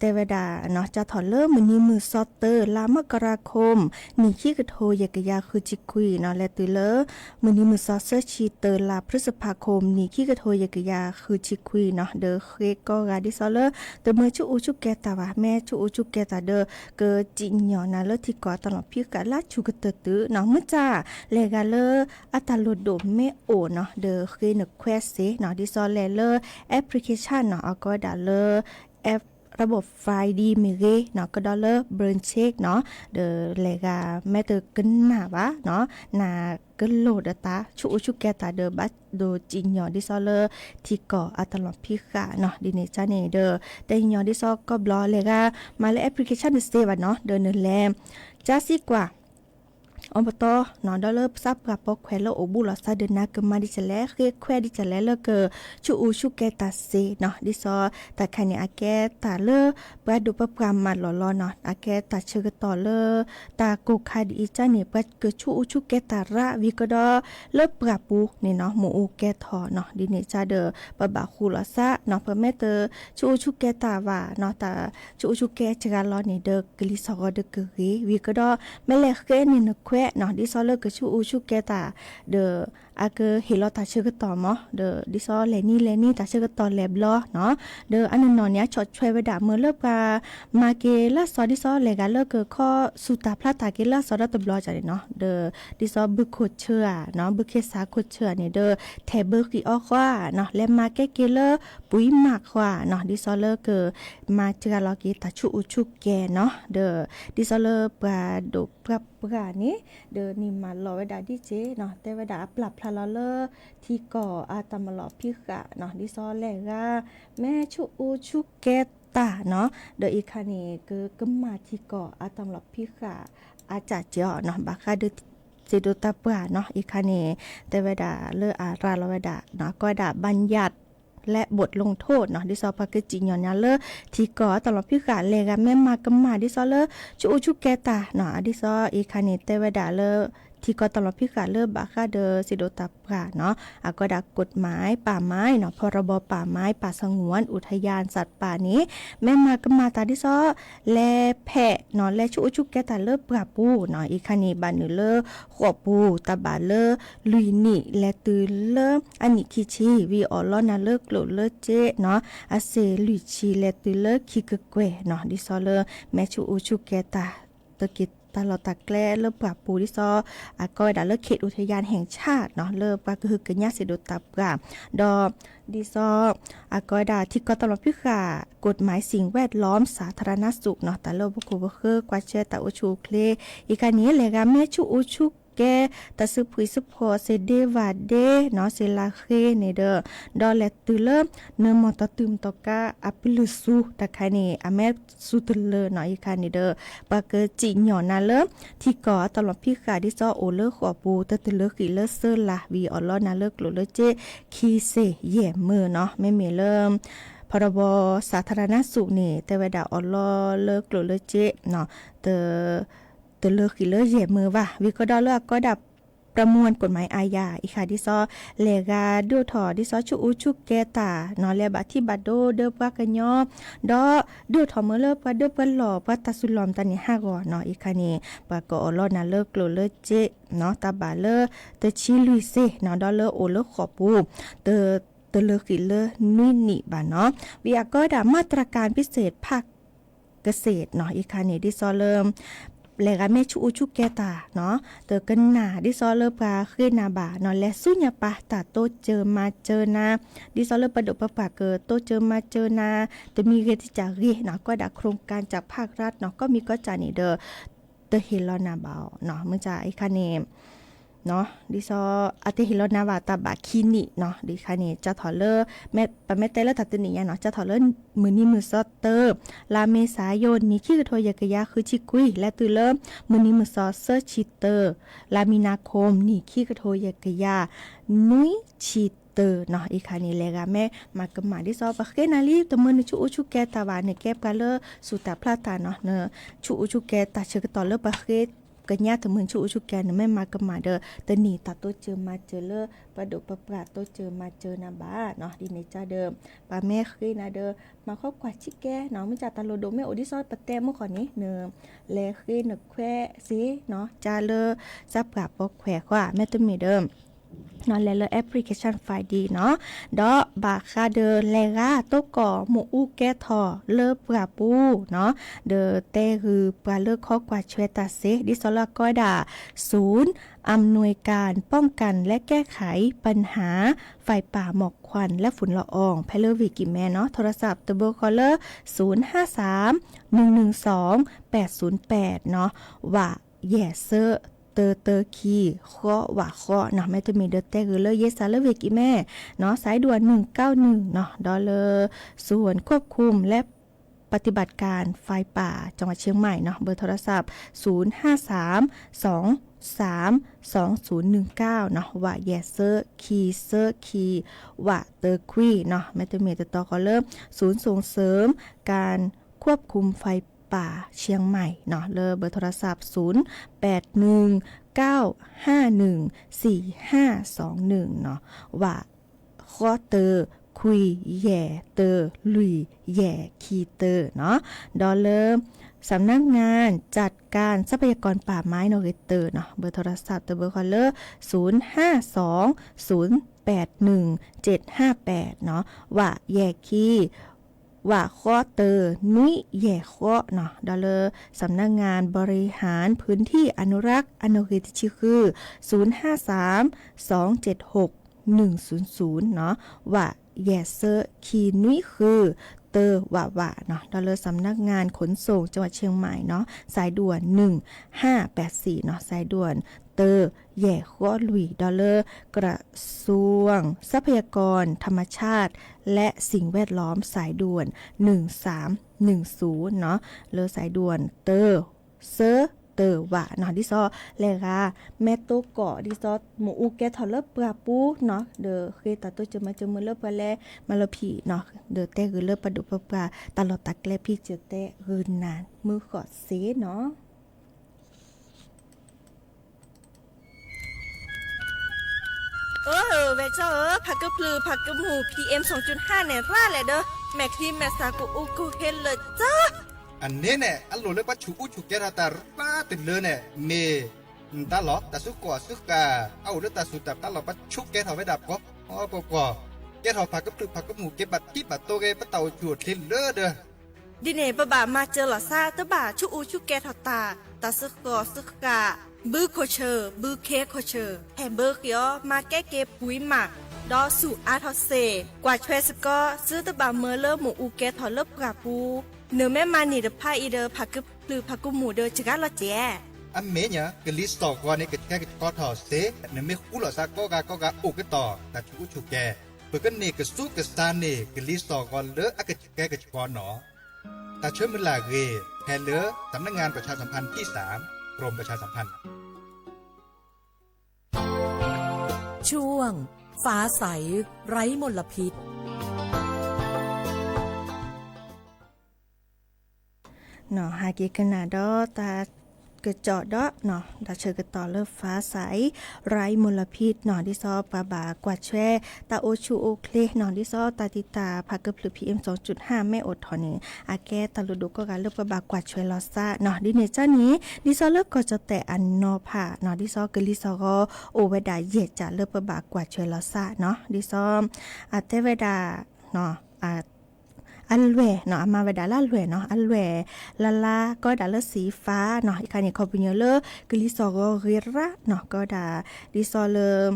တဲဝဲဒၣ်နီၤ စးထီၣ်လၢမုၢ်နံၤမုၢ်သီတၢ လါမကရၤခိၣ် နံၣ်ခံကထိယဲၢ်ကယၤဃုဆံခွံနီၤ လဲၤတုၤလၢ မုၢ်နံၤမုၢ်သီသၢဆံတၢ လါพฤษภาคม နံၣ်ခံကထိယဲၢ်ကယၤဃုဆံခွံနီၤ ဒီးဃ့ကိးဂၤဒ်သိးလၢ တမုာ်ဆူးအူဆူးကဲတၢ်ဘၣ် မ့ၢ်ဆူးအူဆူးကဲတၢ်ဒီး ကစံၣ်ညီၣ်နၤလၢထံကီၢ်အတၢ်လီၢ်ဖံးဃာ်လၢဆူၣ်ကတၢၢ်တုၤနီၤ မုၢ်ဆါ လဲၤဂၤလၢ အတၢ်လိၣ်ဒိၣ်မ့ၢ်အိၣ်နီၤ ဒီးဃ့နခွဲးစ့ၢ်နီၤ ဒ်သိးလဲၤလၢ application နီၤ အကိးဝဲဒၣ်လၢ app ရဘိၣ် Find မ့ၢ်ဂ့ၤနီၤ ကဒီးလၢ Burn Check နီၤ ဒီးလဲၤဂၤမ့ၢ်တကနၣ်ဘၣ်နီၤ နကလိၣ်ဒီးတၢ်ဆူးအူဆူးကဲတၢ်ဒီး ဘၣ်ဒိးစံၣ်ညီၣ်ဒ်သိးလၢ ထံကီၢ်အတၢ်လီၢ်ဖံးဃာ်နီၤ ဒ်န့ၣ်ကန့ၣ်ဒီး တညီဒီးစီၤကီၢ်ဘျီလဲၤဂၤ မၤလၢ application တစ့ဘၣ်နီၤ ဒီးနလဲၤ ကၠါစံကွၢ် အီပတီၢ်နီၤ ဒီးလၢပသးပှၢ်ပိာ်ခွဲးလၢအိၣ်ဘူးလီၤသးဒီးနၤကမၤဒ်လဲၣ် ဃ့ခွဲးဒ်လဲၣ်လၢကဆူးအူဆူးကဲတၢ်စ့နီၤ ဒ်သိးတၢ်ခါန့ၣ် အကဲတၢ်လၢ ပှၤဒိၣ်ပပှၢ်မၤလီၢ်လီၤနီၤ အကဲတၢ်ဆၢကတီၢ်လၢ တၢ်ကိၢ်ခါဒ်အံၤကန့ၣ် ပှၤကဆူးအူဆူးကဲတၢ်ရၣ်ဝံၤကဒီး လၢပှၢ်ပူၤန့ၣ်နီၤ မ့ၣ်အူကဲထီၣ်နီၤ ဒ်န့ၣ်ကဒီး ပဘၣ်ဃူလီၤသးနီၤ ပမ့ၢ်တဆူးအူဆူးကဲတၢ်ဘၣ်နီၤ တၢ်ဆူးအူဆူးကဲစှၤလီၤန့ၣ်ဒီး ကလံၤစိးဂီၤဒီးကဂ့ၤဝံၤကဒီး မ့ၢ်လဲၤဃ့န့ၢ်နခွဲးနီၤ ဒ်သိးလၢကဆူးအူဆူးကဲတၢ် ဒီး အကဟ့ၣ်လီၤတၢ်ဆၢကတီၢ်မး ဒီးဒ်သိးလဲၤနံၤလဲၤနံၤတၢ်ဆၢကတီၢ်လဲၤဘျီနီၤ ဒီးအနီၢ်နီၢ်န့ၣ် အဆီၣ်ထွဲဝဲဒၣ်မ့ၢ်လၢပှၤ မၤက့ၤလၢအစီၤ ဒ်သိးလဲၤဂၤလၢကခီဆူၣ်တၢ်ဖျါတၢ်က့ၤလၢအစီၤဒီတဘျီကန့ၣ်နီၤ ဒီး ဒ်သိးဘုခိၣ်ဆၢဧါနီၤ ဘုခ့စးခိၣ်ဆၢဧါန့ၣ်ဒီး ထဲးဘၢဃံအီၤဃီဧါနီၤ လဲၤမၤကဲက့ၤလၢ ပှံၤမးဃီဧါနီၤ ဒ်သိးလၢက မၤစှၤလီၤက့ၤတၢ်ဆူးအူဆူးကဲနီၤ ဒီး ဒ်သိးလၢပှၤဒိၣ်ပှၤပှၢ်န့ၣ် ဒီးန့ၣ်မၤလီၤဝဲဒၣ်ဒ်က့နီၤ တဲဝဲဒၣ်အပျၢ်ဖျါလီၤလၢ ထံကီၢ်အတၢ်မၤလီၢ်ဖံးဃာ်နီၤ ဒ်သိးလဲၤဂၤ မ့ၢ်ဆူးအူဆူးကဲတၢ်နီၤ ဒီးအံၤခါန့ၣ် ကကမၣ်ထံကီၢ်အတၢ်မၤလီၢ်ဖံးဃာ် အစၢ်စ့ၢ်အီၤနီၤ ဘၣ်ဃးဒီး စံးဒိးတၢ်ပှၢ်နီၤ အံၤခါန့ၣ် တဲဝဲဒၣ်လၢအရၤလီၤဝဲဒၣ်နီၤ ကိးဝဲဒၣ် บัญญัติ และบทลงโทษနီၤ ဒ်သိးပှၤကစံၣ်ညီၣ်ညါလၢ ထံကီၢ်အတၢ်လီၢ်ဖံးဃာ် လဲၤဂၤမ့ၢ်မၤကမၣ်ဒ်သိးလၢ ဆူးအူဆူးကဲတၢ်နီၤ ဒ်သိးအံၤခါန့ၣ် တဲဝဲဒၣ်လၢ ထံကီၢ်တၢ်လီၢ်ဖံးဃာ်လၢဘၣ်ဃးဒီးစံးဒိးတၢ်ပှၢ်နီၤ အကိးဝဲဒၣ် กฎหมายป่าไม้နီၤ พ.ร.บ. ป่าไม้ ป่าสงวน อุทยานสัตว์ป่าန့ၣ် မ့ၢ်မၤကမၣ်တၢ်ဒ်သိး လဲၤဖဲးနီၤ လဲၤဆူးအူဆူးကဲတၢ်လၢပှၢ်ပူၤနီၤ အံၤခါန့ၣ် ဘၣ်နုာ်လၢဃိာ်ပူၤ တၢ်ဘၣ်လၢ လွံၢ်နံၣ် လဲၤတုၤလၢအနံၣ်ခံဆံ ဝံၤအီၣ်လီၤနၤလၢကျိၣ်လၢစ့နီၤ အဆ့ၣ်လွံၢ်ဆံ လဲၤတုၤလၢခံကကွဲၢ်နီၤ ဒ်သိးလၢ မ့ၢ်ဆူးအူဆူးကဲတၢ် တက့ၤတၢ်လီၢ်တၢ်ကျဲလၢပှၢ်ပူၤ ဒ်သိး အကိးဝဲဒၣ်လၢ เขตอุทยานแห่งชาติနီၤ လၢပှၤကဟုကညးစံးဒိးတၢ်ပှၢ် ဒီး ဒ်သိး အကိးဝဲဒၣ်ထံကီၢ်တၢ်လီၢ်ဖံးဃာ် กฎหมายสิ่งแวดล้อมสาธารณสุขနီၤ တၢ်လၢပခိၣ်ပဃၢၤကွၢ်ဆၢတၢ်အိၣ်ဆူၣ်အိၣ်ချ့ အံၤခါန့ၣ် လဲၤဂၤမ့ၢ်ဆူးအူဆူး ကဲတၢ်စုဖှံစုဖှီၣ် စ့ဒ့ဝၣ်ဒ့နီၤ စ့လၤဃ့န့ၣ်ဒီး ဒီးလဲၤတုၤလၢ နမီၢ်တီၢ်တုၤမတီၢ်ကါအပလုၢ်ဆူတၢ်ခါန့ၣ် အမ့ၢ်ဆူတလၢနီၤ အံၤခါန့ၣ်ဒီး ပှၤကစံၣ်ညီၣ်နၤလၢ ထံကီၢ်အတၢ်လီၢ်ဖံးဃာ်ဒ်သိးအိၣ်လၢဃိာ်ပူၤ တတလၢဃံးလၢစၢလၤ ဝံၤအီၣ်လီနၤလၢကျိၣ်လၢစ့ ခံစ့ယဲၢ်မၢနီၤ မ့မ့ၢ်လၢ ဖီရီဘီ สาธารณสุข န့ၣ် တဲဝဲဒၣ်အီၣ်လီလၢကျိၣ်လၢစ့ တ တလၢဃံးလၢယဲၢ်မၢဘၣ် ဝံၤကဒီးလၢအကီဒၣ် ประมวลกฎหมายอาญา အံၤခါဒ်သိး လဲၤဂၤဒိၣ်ထီၣ်ဒ်သိးဆူၣ်အူဆူၣ်ကဲတၢ်နီၤ လဲၤဘၣ်ထံၣ်ဘၣ်ဒိဒီးပှၤကညီ ဒီးဒိၣ်ထီၣ်မၢလၢပှၤဒိပှၤလီၢ် ပှၤတၢ်စူၤလီၢ်မတၤန့ၣ်ဟးဂီၤနီၤ အံၤခါန့ၣ် ပှၤကအီၣ်လီနၤလၢကျိၣ်လၢစ့နီၤ တၢ်ဘၣ်လၢတဆံလွံၢ်စ့နီၤ ဒီးလၢအိၣ်လၢဃိာ်ပူၤ တ တလၢဃံးလၢနွံနံၣ်ဘၣ်နီၤ ဝံၤအကီဒၣ် มาตรการพิเศษภาคเกษตรနီၤ အံၤခါန့ၣ် ဒ်သိးလၢ လဲၤဂၤမ့ၢ်ဆူၣ်အူဆူၣ်ကဲတၢ်နီၤ တကနၣ်ဒ်သိးလၢပှၤဃ့နၤဘၣ်နီၤ လဲၤဆူညါပာ်တၢ်တိစၢၤမၤစၢၤနၤ ဒ်သိးလၢပဒိၣ်ပပှၢ်ကတိစၢၤမၤစၢၤနၤ တမံၤဂ့ၤတစၢ်ဂ့ၤနီၤ ကီဒၣ် โครงการจากภาครัฐနီၤ ကီၢ်မံၤကီၢ်စဲၣ်န့ၣ်ဒီး တဟ့ၣ်လီၤနၤဘၣ်အီၤနီၤ မ့ၢ်အံၤခါန့ၣ် ဒ်သိး အတဟ့ၣ်လီၤနၤဘၣ်တၢ်ဘၣ်ခံနံၣ်နီၤ ဒ်ခါန့ၣ် စးထီၣ်လၢ ပမ့ၢ်တဲလၢတၢ်တနံၣ်ညါနီၤ စးထီၣ်လၢ မုၢ်နံၤမုၢ်စီၤတၢ လါမ့ၤ စးယိ နံၣ်ခံကထိယဲၢ်ကယၤဃုဆံခွံ လဲၤတုၤလၢ မုၢ်နံၤမုၢ်စီၤသၢဆံတၢ လါမံၤနၤခိၣ် နံၣ်ခံကထိယဲၢ်ကယၤ နွံဆံတၢနီၤ အံၤခါန့ၣ် လဲၤဂၤမ့ၢ်မၤကမၣ်ဒ်သိး ပဃ့နၤလံ တမၢနဆူၣ်အူဆူၣ်ကဲတၢ်ဘၣ် နကဲပှၤလၢစူၢ်တၢ်ဖျါတၢ်နီၤ နဆူၣ်အူဆူၣ်ကဲတၢ်ဆၢကတီၢ်လၢပဃ့ ကညးတမုၢ်ဆူၣ်အူဆူၣ်ကဲ နမ့ၢ်မၤကမၣ်ဒီး တန့ၢ်တၢ်တိစၢၤမၤစၢၤလၢ ပဒိၣ်ပပှၢ်တိစၢၤမၤစၢၤနၤဘၣ်နီၤ ဒ်န့ၣ်ကဒီး ပမ့ၢ်ဃ့နၤဒီး မၤဃီကွၢ်ဆံးကဲနီၤ မ့ၢ်ကတၢ်လိၣ်ဒိၣ်မ့ၢ်အိၣ်ဒ်သိးပတဲမုၢ်ဃီန့ၣ် နလဲၤဃ့နခွဲးစ့နီၤ ကလၢ စၢပှၢ်ပိာ်ခွဲးဃီ မ့တမ့ၢ်ဒီး လဲၤလၢ application file ဒ်နီၤ ဒီးဘၣ်ဃးဒီးလဲၤဂၤတိၢ်ကီၢ် မ့ၣ်အူကဲထီၣ်လၢပှၢ်ပူၤနီၤ ဒီးတဲဂုာ်ပှၤလၢခီကွၢ်ဆွဲတၢ်စ့ ဒ်သိးလၢအကီဒၣ် ศูนย์อำนวยการป้องกันและแก้ไขปัญหาไฟป่าหมอกควันและฝุ่นละออง ဖဲလၢဝ့ၢ်ကံၢ်မဲနီၤ ထိရစးတဘိဃီလၢ ศูนย์ห้าสาม หนึ่งหนึ่งสอง แปดศูนย์แปดနီၤ ဝး ယဲၢ်ဆၢ တၢတၢခံ ဃီဝးဃီနီၤ မ့တမ့ၢ်ဒီးတဲဂုာ်လၢယဲစးလၢဝ့ၢ်ကံၢ်မဲနီၤ สายด่วน หนึ่งเก้าหนึ่งနီၤ ဒီးလၢ ศูนย์ควบคุมและปฏิบัติการไฟป่าจังหวัดเชียงใหม่နီၤ เบอร์โทรศัพท์ ศูนย์ห้าสาม สองสาม สองศูนย์หนึ่งเก้าနီၤ ဝးယဲၢ်ဆၢ ခံဆၢခံ ဝးတၢခွံနီၤ မ့တမ့ၢ်တတီဃီလၢ ศูนย์ส่งเสริมการควบคุมไฟป่าเชียงใหม่နီၤ လၢ เบอร์โทรศัพท์ ศูนย์แปดหนึ่งเก้าห้าหนึ่งสี่ห้าสองหนึ่งနီၤ ဝး ဃီတၢ ခွံယဲၢ်တၢ လွံၢ်ယဲၢ်ခံတၢနီၤ ဒီးလၢ สำนักงานจัดการทรัพยากรป่าไม้ နီၣ်ဂံၢ်တၢနီၤ เบอร์โทรศัพท์ တဘိဃီလၢ ศูนย์ห้าสอง ศูนย์แปดหนึ่ง เจ็ดห้าแปดနီၤ ဝးယဲၢ်ခံ ဝးဃီတၢ နွံယဲၢ်ဃီနီၤ ဒီးလၢ สำนักงานบริหารพื้นที่อนุรักษ์ အနီၣ်ဂံၢ်တဆံဃု ศูนย์ห้าสาม สองเจ็ดหก หนึ่งศูนย์ศูนย์နီၤ ဝးယဲၢ်ဆၢ ခံနွံဃု တၢဝးဝးနီၤ ဒီးလၢ สำนักงานขนส่งจังหวัดเชียงใหม่နီၤ สายด่วน หนึ่งห้าแปดสี่နီၤ สายด่วน တၢ ယဲၢ်ဃီလွံၢ် ဒီးလၢ กระทรวงทรัพยากรธรรมชาติและสิ่งแวดล้อม สายด่วน หนึ่งสามหนึ่งศูนย์နီၤ လၢ สายด่วน တၢ ဆၢ တၢဝးနီၤ ဒ်သိး လဲၤဂၤ မ့ၢ်တိၢ်ကီၢ် ဒ်သိး မ့ၣ်အူကဲထီၣ်လၢပှၢ်ပူၤနီၤ ဒီးဃ့တၢ်တိစၢၤမၤစၢၤမုၢ်လၢပှၤလဲၤမၤလီၤဖံးနီၤ ဒီးတဲဂုာ်လၢပဒိၣ်ပပှၢ် တၢ်လီၢ်တၢ်ကျဲဖံးစၢၤတဲဂုာ်နၤမုၢ်ဃီၣ်စ့နီၤ အၢ ဝဲၢ်ကၠီဧၢ, ဖးကဖျုး ဖးကမူၣ် PM စူၣ်ဟၣ်န့ၣ် ရၣ်လဲၣ်ဒီး မဲာ်ချံမဲာ်သၣ်ကအိၣ်ကဟ့လၢာ်ကၠီ. အန့ၣ်န့ၣ် အလိၣ်လၢပှၤဆူၣ်အူဆူၣ်ကဲထီၣ်တၢ်ရၣ်တလၢန့ၣ် မ့ၢ် တၢ်လီၢ် တၢ်စုကီၢ်စုဃၢ် အအိၣ်လၢတၢ်စူၣ်တၢ်ပျၢ်လီၤ ပှၤဆူၣ်ကဲထီၣ်ဝဲဒၣ်ပှၤ ပှၤ ကဲထီၣ်ဖးကဖျုး ဖးကမူၣ် က့ၤဘၣ်ထံဘၣ်တိၢ်ဂ့ၤ ပတၢ်အိၣ်ဆူၣ်အိၣ်ချ့လၢဒီး ဒ်န့ၣ် ပဘၣ်မၤစၢၤလီၤသး တဘၣ်ဆူၣ်အူဆူၣ်ကဲထီၣ်တၢ် တၢ်စုကီၢ်စုဃၢ် ဘုခိၣ်ဆၢၣ် ဘုခ့ခိၣ်ဆၢၣ် ဟဲဘၢဃ့အီၤ မၤကဲက့ၤပှံၤမး ဒီးဆူၣ်အါထီၣ်စ့ၢ် ကွၢ်ထွဲစ့ၢ်ကီး သုတဘၣ်မၢလၢမ့ၣ်အူကဲထီၣ်လၢပှၢ်ပူၤ နမ့ၢ်မၤန့ၢ်တဖၣ်အံၤဒီး ဖးကဖျုးဖးကမူၣ်ဒီးစှၤလီၤစဲး အမ့ၢ်ညါ ကလံၤစိးဂီၤန့ၣ် ကဆှဲကဆှီထီၣ်စ့, နမ့ၢ်ဃူလိာ်သးကိးဂၤကိးဂၤအိၣ်ကတီၢ် တၢ်ဆူးအူဆူးကဲ, ပကန့ၢ်ကစူးကစၢ်န့ၣ် ကလံၤစိးဂီၤလၢအကဆှဲကဆှီနီၤ. တၢ်ဆၢမုၢ်လၢ်ဂ့ၤ ဖဲလၢ สำนักงานประชาสัมพันธ์ที่สาม กรมประชาสัมพันธ์ ช่วง ฟ้าใส ไร้มลพิษ နီၣ်ဟးက့ၤကနၣ်ဒီးတၢ်ကစီၣ်ဒီး တၢ်ဆၢကတီၢ်လၢ ฟ้าใส ไร้มลพิษ နီၣ် ဒ်သိးပှၤဘၣ်ကွၢ်ထွဲ တၢ်အိၣ်ဆူၣ်အိၣ်ချ့နီၣ် ဒ်သိးတၢ်တံာ်တာ်ဖးကဖျၢၣ် พีเอ็มสองจุดห้า မ့ၢ်အိၣ်ထီၣ်န့ၣ် အကဲတၢ်လိၣ်ဒိၣ်ကိးဂၤလၢပှၤဘၣ်ကွၢ်ထွဲလီၤသးနီၣ် ဒ်န့ၣ်ကန့ၣ် ဒ်သိးလၢကီၢ်ကၠီၣ်တဲၣ်အနီၤဖးနီၣ် ဒ်သိးကလံၤစိးဂီၤ အိၣ်ဝဲဒၣ်ယဲၢ်ကၠၢ်လၢပဘၣ်ကွၢ်ထွဲလီၤသးနီၣ် ဒ်သိး အတဲဝဲဒၣ် အလွဲၢ်နီၣ် အမၤဝဲဒၣ်လၢအလွဲၢ်နီၣ် အလွဲၢ်လါလါ ကီးဝဲဒၣ်လၢ สีฟ้า နီၣ် အံၤခါန့ၣ် ခီပညီလၢ ကလံၤစိးဂီၤဂ့ၤရၣ်နီၣ် ကီးဝဲဒၣ် ဒ်သိးလၢ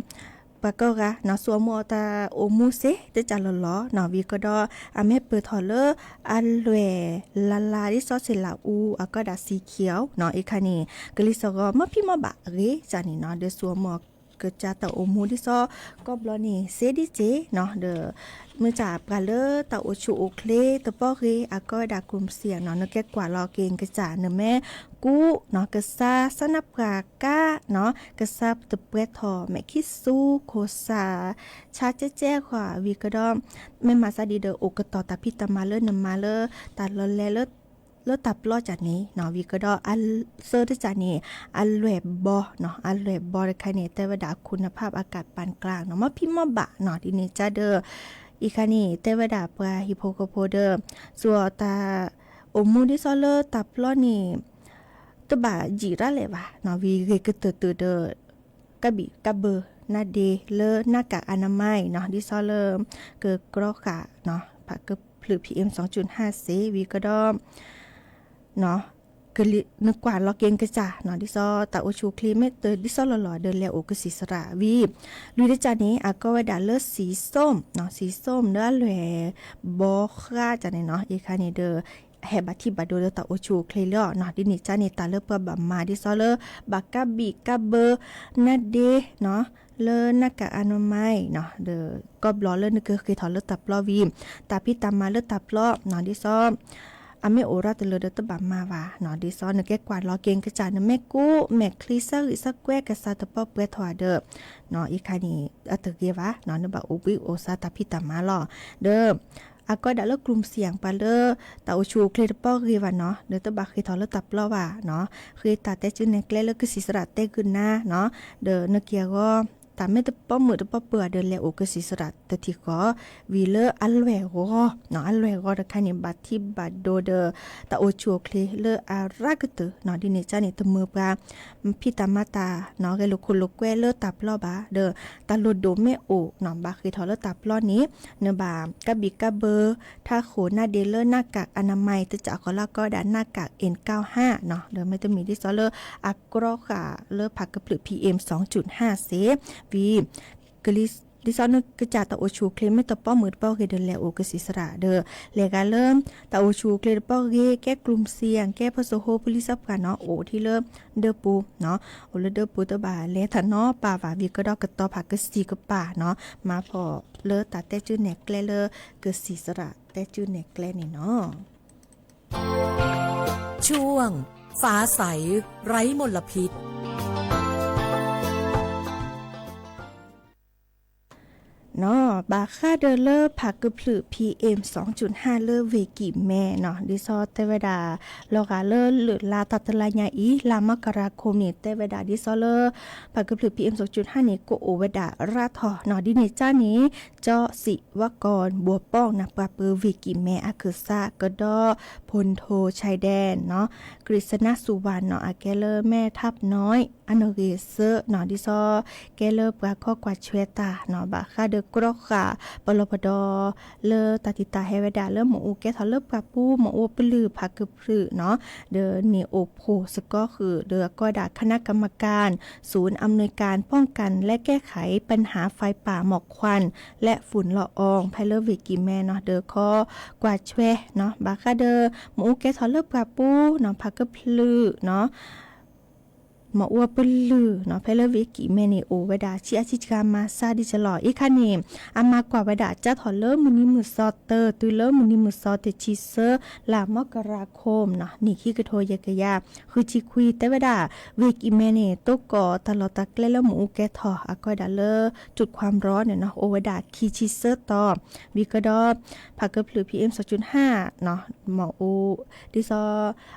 ပှၤကိးဂၤနီၣ် စူးအမူအတၢ်အိၣ်မူစ့ တကးလီၤလီၤနီၣ် ဝံၤကဒီး အမ့ၢ်ပၢၢ်ထီၣ်လၢ အလွဲၢ်လါလါ ဒ်သိးစ့လးအူ အကီးဝဲဒၣ် สีเขียว နီၣ် အံၤခါန့ၣ် ကလံၤစိးဂီၤမီၢ်ဖံးမီၢ်ဘၣ်အဂ့ၢ် ကန့ၣ်နီၣ် ဒီးစူးအမူ ကစၢ်တၢ်အိၣ်မူဒ်သိး ကီၢ်ဘျီန့ၣ် စ့ဒ်စ့နီၣ် ဒီး မ့ၢ်တၢ်ပှၤလၢတၢ်အိၣ်ဆူၣ်အိၣ်ချ့တပီၢ်ဂ့ၤ အကီးဝဲဒၣ် กลุ่มเสี่ยง နီၣ် နကဲကွၢ်လီၤက့ၤနကစၢ် နမ့ၢ်ကူးနီၣ် ကစၢ်စၢနၢ်ပှၢ်ကါနီၣ် ကစၢ်တပှဲၤထီၣ်မဲာ်ခံဆူ ခိၣ်စၢ် ဆါကဲကဲဃီ ဝံၤကဒီး မ့ၢ်မၤသးဒ်ဒီး အိၣ်ကတီၤတၢ်ဖံးတၢ်မၤလၢနမၤလၢ တၢ်လီၤလဲၤလၢ လၢတၢ်ပျီကန့ၣ်နီၣ် ဝံၤကဒီး အသၢတကန့ၣ် အလွဲၢ်ဘီနီၣ် အလွဲၢ်ဘီတခါန့ၣ် တဲဝဲဒၣ် คุณภาพอากาศปานกลาง နီၣ် မီၢ်ဖံးမီၢ်ဘၣ်နီၣ် ဒ်န့ၣ်ကဒီး အံၤခါန့ၣ် တဲဝဲဒၣ်ပှၤဟံၣ်ဖိဃီဖိဒီး စူးအတၢ်အိၣ်မူဒ်သိးလၢတၢ်ပျီန့ၣ် တဘၣ်ယံာ်ရၣ်လဲၣ်ဘၣ်နီၣ် ဝံၤဂ့ၤကတၢၢ်တၢၢ်ဒီး ကဘံၣ်ကဘၢနါဒ့လၢ หน้ากากอนามัย နီၣ် ဒ်သိးလၢ ကကြီဃာ် ဖးကဖျၢၣ် พีเอ็มสองจุดห้า စ့ ဝံၤကဒီး နကွၢ်လီၤက့ၤနကစၢ်နီၣ် ဒ်သိးတၢ်အိၣ်ဆူၣ်အိၣ်ချ့မ့ၢ်တဒ်သိးလီၤလီၤဒီး လဲၤအိၣ်ကဆံးစရၣ်ဝံၤ လွံၢ်တကန့ၣ် အကီးဝဲဒၣ်လၢ สีส้มနီၣ် สีส้ม လၢအလွဲၢ်ဘီဃါကန့ၣ်နီၣ် အံၤခါန့ၣ်ဒီး ဟဲဘၣ်ထံၣ်ဘၣ်ဒိဒီးတၢ်အိၣ်ဆူၣ်အိၣ်ချ့လီၤနီၣ် ဒ်န့ၣ်ကန့ၣ် တၢ်လၢပှၤဘၣ်မၤဒ်သိးလၢ ဘၣ်ကဘံၣ်ကဘၢနါဒ့နီၣ် လၢ หน้ากากอนามัย နီၣ် ဒီးကီၢ်ဘျီလၢနကဃ့ထီၣ်လၢတၢ်ပျီဝံၤ တၢ်ဖံးတၢ်မၤလၢတၢ်ပျီနီၣ် ဒ်သိး အမ့ၢ်အိၣ်ရၣ်တလၢဒီးတဘၣ်မၤဘၣ်နီၣ် ဒ်သိးနကဲကွၢ်လီၤက့ၤနကစၢ် နမ့ၢ်ကူးမဲာ်ချံဆၢဂံၢ်ဆၢကွဲ ကစၢ်တပီၢ်ပှဲၤထီၣ်ဒီး အံၤခါန့ၣ် အတဂ့ၤဘၣ်နီၣ် နဘၣ်အိၣ်ဘှံးအိၣ်သါတၢ်ဖံးတၢ်မၤလီၤ ဒီး အကီးဒၣ်လၢ กลุ่มเสี่ยง ပှၤလၢ တၢ်အိၣ်ဆူၣ်အိၣ်ချ့တပီၢ်ဂ့ၤဘၣ်နီၣ် ဒီးတဘၣ်ဃ့ထီၣ်လၢတၢ်ပျီဘၣ်နီၣ် ဃ့တၢ်တဲစုနဲၣ်ကျဲလၢကဆံးစရၣ်တဲဂုာ်နၤနီၣ် ဒီးနက့ၤအဂီၢ် တၢ်မ့ၢ်တပီၢ်မုၢ်တပီၢ်ပၢၤဒီးလဲၤအိၣ်ကဆံးစရၣ်တထံၣ်ဃီ ဝံၤလၢအလွဲၢ်ဂီၤနီၣ် အလွဲၢ်ဂီၤတခါန့ၣ် ဘၣ်ထံၣ်ဘၣ်ဒိဒီး တၢ်အိၣ်ဆူၣ်အိၣ်ချ့လၢအရၣ်ကတၢၢ်နီၣ် ဒ်န့ၣ်ကန့ၣ် တမုာ်ပှၤ ဖံးတၢ်မၤတၢ်နီၣ် ဂဲၤလိာ်ခိၣ်လိာ်ကွဲလၢတၢ်ပျီဘၣ် ဒီးတၢ်လိၣ်ဒိၣ်မ့ၢ်အိၣ်နီၣ် ဘၣ်ဃ့ထီၣ်လၢတၢ်ပျီန့ၣ် နဘၣ်ကဘံၣ်ကဘၢ ထးဃိၣ်နါဒ့လၢ หน้ากากอนามัย တစးဃီလၢအကီးဝဲဒၣ် หน้ากากเอ็นเก้าห้า နီၣ် ဒီးမ့တမ့ၢ်ဒ်သိးလၢ အကြီဃာ်လၢဖးကဖျၢၣ် พีเอ็มสองจุดห้า စ့ ဝံၤ ဒ်သိးနကစၢ်တၢ်အိၣ်ဆူၣ်အိၣ်ချ့မ့ၢ်တပီၢ်မုၢ်တပီၢ်ဂ့ၤဒီးလဲၤအိၣ်ကဆံးစရၣ်ဒီး လဲၤဂၤလၢ တၢ်အိၣ်ဆူၣ်အိၣ်ချ့တပီၢ်ဂ့ၤ ကဲ กลุ่มเสี่ยง ကဲ ပစိာ်ဟိ ပလံၤစၢဖှၣ်နီၣ် အိၣ်ထံလၢ ဒၢပူၤနီၣ် အိၣ်လၢဒၢပူၤတဘၣ်လဲၤတၢ်နီတပၤဘၣ် ဝံၤကဒီးကတီၤဖးကဆံးကပၤနီၣ် မၤဖီၣ်လၢတၢ်တဲစုနဲၣ်ကျဲလၢ ကဆံးစရၣ်တဲစုနဲၣ်ကျဲန့ၣ်နီၣ် ช่วง ฟ้าใส ไร้มลพิษ နီၣ် ဘၣ်ဃးဒီးလၢဖးကဖျၢၣ် พีเอ็มสองจุดห้า လၢဝ့ၢ်ကံၢ်မဲနီၣ် ဒ်သိးတဲဝဲဒၣ် လီၤဂာ်လၢလၢၢ်လါတၢ်တလါညါအံၤ လါမကရၤခိၣ်န့ၣ် တဲဝဲဒၣ်ဒ်သိးလၢ ဖးကဖျၢၣ် พีเอ็มสองจุดห้า န့ၣ် ကအိၣ်ဝဲဒၣ်ရၣ်ထီၣ်နီၣ် ဒ်န့ၣ်ကန့ၣ် ကၠီစံးဝါကီၢ်ဘိးပီၣ်နီၣ် ပှၤပၢၤဝ့ၢ်ကံၢ်မဲအကစၢ်ကဒီး พลโท ชายแดน နီၣ် กฤษณสุวรรณ နီၣ် အကဲလၢမဲထးပနီၣ် အနီၣ်ဂံၢ်ဆၢနီၣ် ဒ်သိး ကဲလၢပှၤခီကွၢ်ဆွဲတၢ်နီၣ် ဘၣ်ဃးဒီးကြီဃာ် ပလီၢ်ပဒီ လၢတၢ်တံာ်တာ်ဟဲဝဲဒၣ်လၢမ့ၣ်အူကဲထီၣ်လၢပှၢ်ပူၤ မ့ၣ်အူပလုၢ်ဖးကဖျၢၣ်နီၣ် ဒီးန့ၣ်အိၣ်ဖှိၣ်စကီဃုာ်ဒီးအကီးဒၣ် คณะกรรมการ ศูนย์อำนวยการป้องกันและแก้ไขปัญหาไฟป่าหมอกควันและฝุ่นละออง ဖဲလၢဝ့ၢ်ကံၢ်မဲနီၣ် ဒီးခီကွၢ်ဆွဲနီၣ် ဘၣ်ဃးဒီး မ့ၣ်အူကဲထီၣ်လၢပှၢ်ပူၤနီၣ် ဖးကဖျၢၣ်နီၣ် မီၣ်အူပလုၢ်နီၤ ဖဲလၢဝ့ၢ်ကံၣ်မဲန့ၣ် အိၣ်ဝဲဒၣ်ဆံးအါဆံးစှၤမၤစၢ်ဒံးကလီၤ. အံၤခါန့ၣ် အမၤကွၢ်ဝဲဒၣ်ကၠၢထီၣ်လၢမုၢ်နံၤမုၢ်သီတၢ တုၤလၢမုၢ်နံၤမုၢ်သီတဆံသၢ လါမကရၤခိၣ်နီၤ နံၣ်ခံကထိယဲၢ်ကယၤဃုဆံခွံ တဲဝဲဒၣ် ဝ့ၢ်ကံၣ်မဲန့ၣ် တိၢ်ကီၢ်တၢ်လီၢ်တၢ်ကျဲလၢမ့ၣ်အူကဲထီၣ် အကဲဝဲဒၣ်လၢ တုတ်ခွမ်းရော န့ၣ်နီၤ အိၣ်ဝဲဒၣ်ခံဆံသၢတီၤ ဝံၤကဒီး ဖးကဖျၢၣ် PM စံးကၠုၢ်ဟါ မီၣ်အူ ဒ်သိး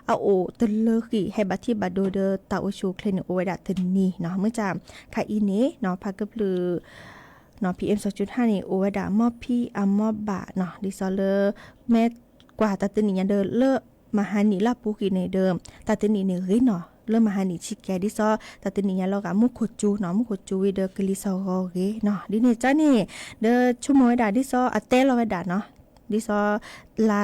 အအိၣ်တလၢဃံး ဟဲဘၣ်ထံဘၣ်ဒိဒီးတၢ်အိၣ်ဆူၣ်အိၣ်ချ့န့ၣ် အိၣ်ဝဲဒၣ်တနံၤနီၤ. မ့ၢ်ကၢ်ခါအံၤန့ၣ်နီၤ ဖးကဖျၢၣ် PM စံးကၠုၢ်ဟါန့ၣ် အိၣ်ဝဲဒၣ်မီၢ်ဖံးအမီၢ်ဘၣ်နီၤ ဒ်သိးလၢ မ့ၢ်ကွၢ်တၢ်တနံၣ်ညါဒီးလၢ မဟါနံၣ်လၢအပူၤဃံးန့ၣ်ဒီး တၢ်တနံၣ်န့ၣ်ဂ့ၤနီၤ လၢမဟါနံၣ်ဆံးကဲ ဒ်သိး တၢ်တနံၣ်ညါလီၤဂာ်မူခိၣ်ကၠူနီၤ မူခိၣ်ကၠူဝံၤဒီးကလံၤစရီဂ့ၤနီၤ ဒ်န့ၣ်ကၢ်န့ၣ် ဒီးဆိကမိၣ်ဝဲဒၣ်ဒ်သိးအတဲလီၤဝဲဒၣ်နီၤ ဒ်သိး လါ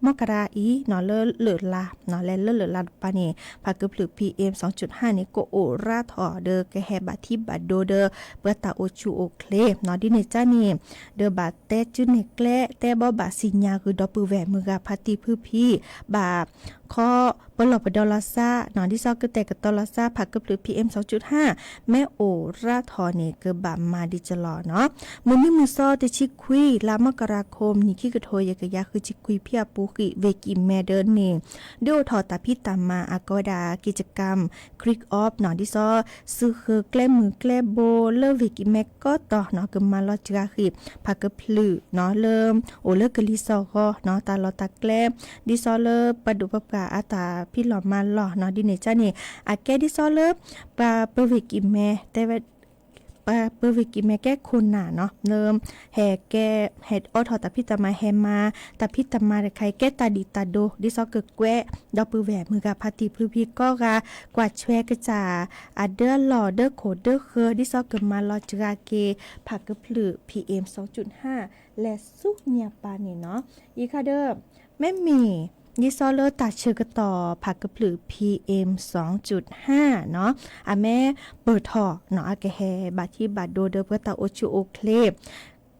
မကရၤအံၤနီၤ လၢလၢၢ်လါနီၤ လဲၤလၢလၢၢ်လါတပၤန့ၣ် ဖးကဖျၢၣ် PM စံးကၠုၢ်ဟါန့ၣ် ကအိၣ်ရၤထီၣ်ဒီးကဟဲဘၣ်ထံဘၣ်ဒိဒီး ပှၤတၢ်အိၣ်ဆူၣ်အိၣ်ချ့နီၤ ဒ်န့ၣ်ကၢ်န့ၣ် ဒီးဘၣ်တဲစုနဲၣ်ကျဲ တဲဘီဘၣ်စံၣ်ညါဂုာ်ဒီပုၢ်ဝဲၢ်မုၢ်ဂၤဖါတံၢ်ဖုဖံ ဘၣ်ခီပလီၢ်ပဒီလီၤသးနီၤ ဒ်သိးကတဲာ်ကတီၤလီၤသး ဖးကဖျၢၣ် PM စံးကၠုၢ်ဟါ မ့ၢ်အိၣ်ရၤထီၣ်န့ၣ် ကဘၣ်မၤဒံးကလီၤနီၤ. မုၢ်နံၤမုၢ်သီတဆံခွံ လါမကရၤခိၣ် နံၣ်ခံကထိယဲၢ်ကယၤဃုဆံခွံဖဲအပူၤဃံး ဝ့ၢ်ကံၣ်မဲဒီးန့ၣ် ဒုးအိၣ်ထီၣ်တၢ်ဖံးတၢ်မၤအကဲဝဲဒၣ် ကံၣ်စကၣ် creek off နီၤ ဒ်သိး စုဃၢၤကျဲမုၢ်ကျဲဘိလၢဝ့ၢ်ကံၣ်မဲကီတီၤနီၤ ကမၤလီၤစှၤဃံး ဖးကဖျၢၣ်နီၤ လၢ အိၣ်လၢကလံၤစရီနီၤ တၢ်လီၢ်တၢ်ကျဲ ဒ်သိးလၢပှၤဒိၣ်ပှၤပှၢ်အတၢ်ဖံးလီၤမၤလီၤနီၤ ဒ်န့ၣ်ကၢ်န့ၣ် အကဲဒ်သိးလၢ ပှၤပဝ့ၢ်ကံၣ်မဲ တဲဝဲ ပဝ့ၢ်ကံၣ်မဲကဲခိၣ်နၢ်နီၤ လၢ ဟဲကဲ ဟဲအိးထီၣ်တၢ်ဖံးတၢ်မၤ ဟဲမၤတၢ်ဖံးတၢ်မၤတခါအံၤ ကဲတၢ်ဒံၣ်တၢ်ဒိ ဒ်သိးကကွဲး ဒီပုၢ်ဝဲၢ်မုၢ်ဂၤဖါတံၢ်ဖုဖံကိးဂၤ ကွၢ်ဆွဲကစၢ် အဒၢလီၢ်ဒၢခိၣ်ဒၢဃၢၤ ဒ်သိးကမၤလီၤစှၤက့ၤ ဖးကဖျၢၣ် PM စံးကၠုၢ်ဟါ လဲၤဆူညါပၤန့ၣ်နီၤ. ယံာ်ခါဒီး မ့မ့ၢ် ဒ်သိးလၢတၢ်ဆၢကတီၢ်ဖးကဖျၢၣ် PM စံးကၠုၢ်ဟါနီၤ အမ့ၢ်ပၢၢ်ထီၣ်နီၤ အကဟဲဘၣ်ထံဘၣ်ဒိဒီး ပှၤတၢ်အိၣ်ဆူၣ်အိၣ်ချ့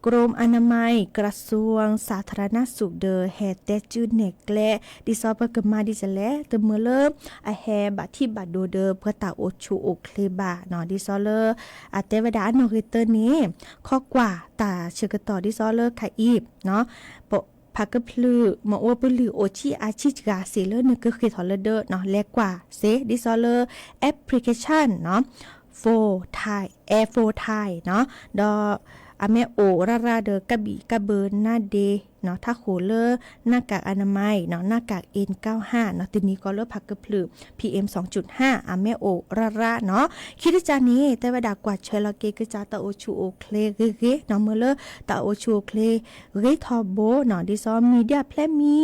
กรมอนามัย กระทรวงสาธารณสุข ဒီးဟဲတဲစုနဲၣ်ကျဲ ဒ်သိးပကမၤဒ်လဲၣ် တမုာ်လၢ အဟဲဘၣ်ထံဘၣ်ဒိဒီး ပှၤတၢ်အိၣ်ဆူၣ်အိၣ်ချ့ဘၣ်နီၤ ဒ်သိးလၢ အတဲဝဲဒၣ်အနီၣ်ဂ့ၤတၢန့ၣ် ခီကွၢ်တၢ်ဆၢကတီၢ်ဒ်သိးလၢခါအံၤ ဖးကဖျၢၣ် မ့ၣ်အူပလုၢ်အိၣ်ဆံးအါဆံးစှၤစ့ၢ်လၢနကဃ့ၢ်ထီၣ်လၢဒၢနီၤ လဲၤကွၢ်စ့ၢ် ဒ်သိးလၢ application နီၤ Phone Tile Air Phone Tile နီၤ ဒီးအမ့ၢ်အိၣ်ရၤရၤဒီးကဘံၣ်ကဘၢနါဒ့နီၤ ထးခိၣ်လၢ หน้ากากอนามัยနီၤ หน้ากาก เอ็นเก้าห้า နီၤ တနံၤဃီလၢဖးကဖျၢၣ် PM စံးကၠုၢ်ဟါ အမ့ၢ်အိၣ်ရၤရၤနီၤ ခံတကၢ်န့ၣ် တဲဝဲဒၣ်ကွၢ်ဆွဲလီၤက့ၤကစၢ်တၢ်အိၣ်ဆူၣ်အိၣ်ချ့ဂ့ၤဂ့ၤနီၤ မုာ်လၢတၢ်အိၣ်ဆူၣ်အိၣ်ချ့ ဂ့ၤထီဘိနီၤ ဒ်သိး media ဖျဲမံ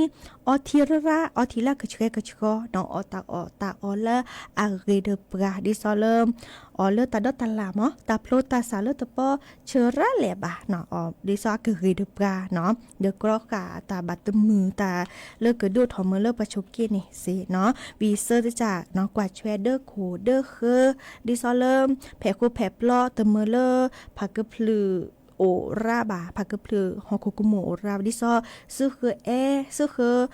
အီထံရၤရၤ အီထံလၢကဆှဲကဆှီနီၤ အီၣ်တၢ်အီၣ်တၢ်အီလၢအဂ့ၤဒီးပှၤ ဒ်သိးလၢ အီၣ်လၢတၢ်ဒီတၢ်လၢ်မး တၢ်ဖျိတၢ်ဆးလၢတပီဆၢရၤလဲၣ်ဘၣ်နီၤ အီၣ်ဒ်သိးအကဂ့ၤဒီးပှၤနီၤ ဒီးကြီဃာ်တၢ်ဘၣ်တမုာ်တၢ်လၢကဒိၣ်ထီၣ်မုာ်လၢပှၤဆိးက့န့ၣ်စ့ၢ်နီၤ ဝံၤသၢတကၢ်နီၤ ကွၢ်ဆွဲဒၢခိၣ်ဒၢဃၢၤ ဒ်သိးလၢ ဖဲးဃိဖဲးပျီတမုာ်လၢ ဖးကဖျၢၣ် အိၣ်ရၤဘၣ် ဖးကဖျၢၣ်ဟီၣ်ခိၣ်ကမူၣ်အိၣ်ရၤ ဒ်သိး စုဃၢၤအဲၣ် စုဃၢၤ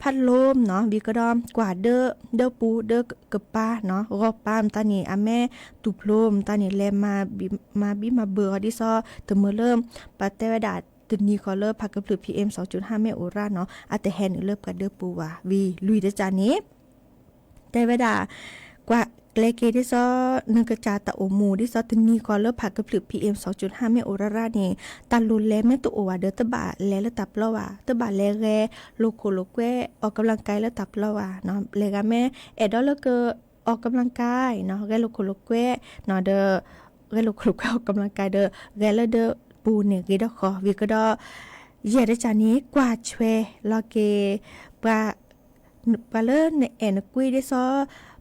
ဖးလိနီၤ ဝံၤကဒီး ကွၢ်ဒၢ ဒၢပူၤဒၢကပၤနီၤ ဂီၤပၤမတၤန့ၣ် အမ့ၢ်တူၢ်ဖျိမတၤန့ၣ် လဲၤမၤဘံၣ်မၤဘၢအီၤ ဒ်သိး တမုာ်လၢ ပတဲဝဲဒၣ်တနံၤဃီလၢဖးကဖျၢၣ် PM စံးကၠုၢ်ဟါမ့ၢ်အိၣ်ရၤနီၤ အတဟဲနုာ်လၢပှၤဒၢပူၤဘၣ် ဝံၤလွံၢ်တကၢ်န့ၣ် တဲဝဲဒၣ် ကွၢ်ကျဲက့ၤဒ်သိး နကစၢ်တၢ်အိၣ်မူ ဒ်သိးတနံၤဃီလၢဖးကဖျၢၣ် PM စံးကၠုၢ်ဟါမ့ၢ်အိၣ်ရၤရၤန့ၣ် တၢ်လိၣ်လဲၤမ့ၢ်တအိၣ်ဘၣ်ဒီး တဘၣ်လဲၤလၢတၢ်ပျီဘၣ် တဘၣ်လဲၤဂဲၤလိာ်ခိၣ်လိာ်ကွဲ အီၣ်ကဘျံးကါလၢတၢ်ပျီဘၣ်နီၤ လဲၤဂၤမ့ၢ်အဲၣ်ဒိးလၢက အီၣ်ကဘျံးကါနီၤ ဂဲၤလိာ်ခိၣ်လိာ်ကွဲနီၤ ဒီး ဂဲၤလိာ်ခိၣ်လိာ်ကွဲအီၣ်ကဘျံးကါဒီး ဂဲၤလၢဒၢပူၤန့ၣ်ဂ့ၤဒၣ်ဃီ ဝံၤကဒီး ယဲၢ်တကၢ်န့ၣ် ကွၢ်ဆွဲလီၤက့ၤ ပှၤ ပှၤလၢနအဲၣ်နကွံဒ်သိး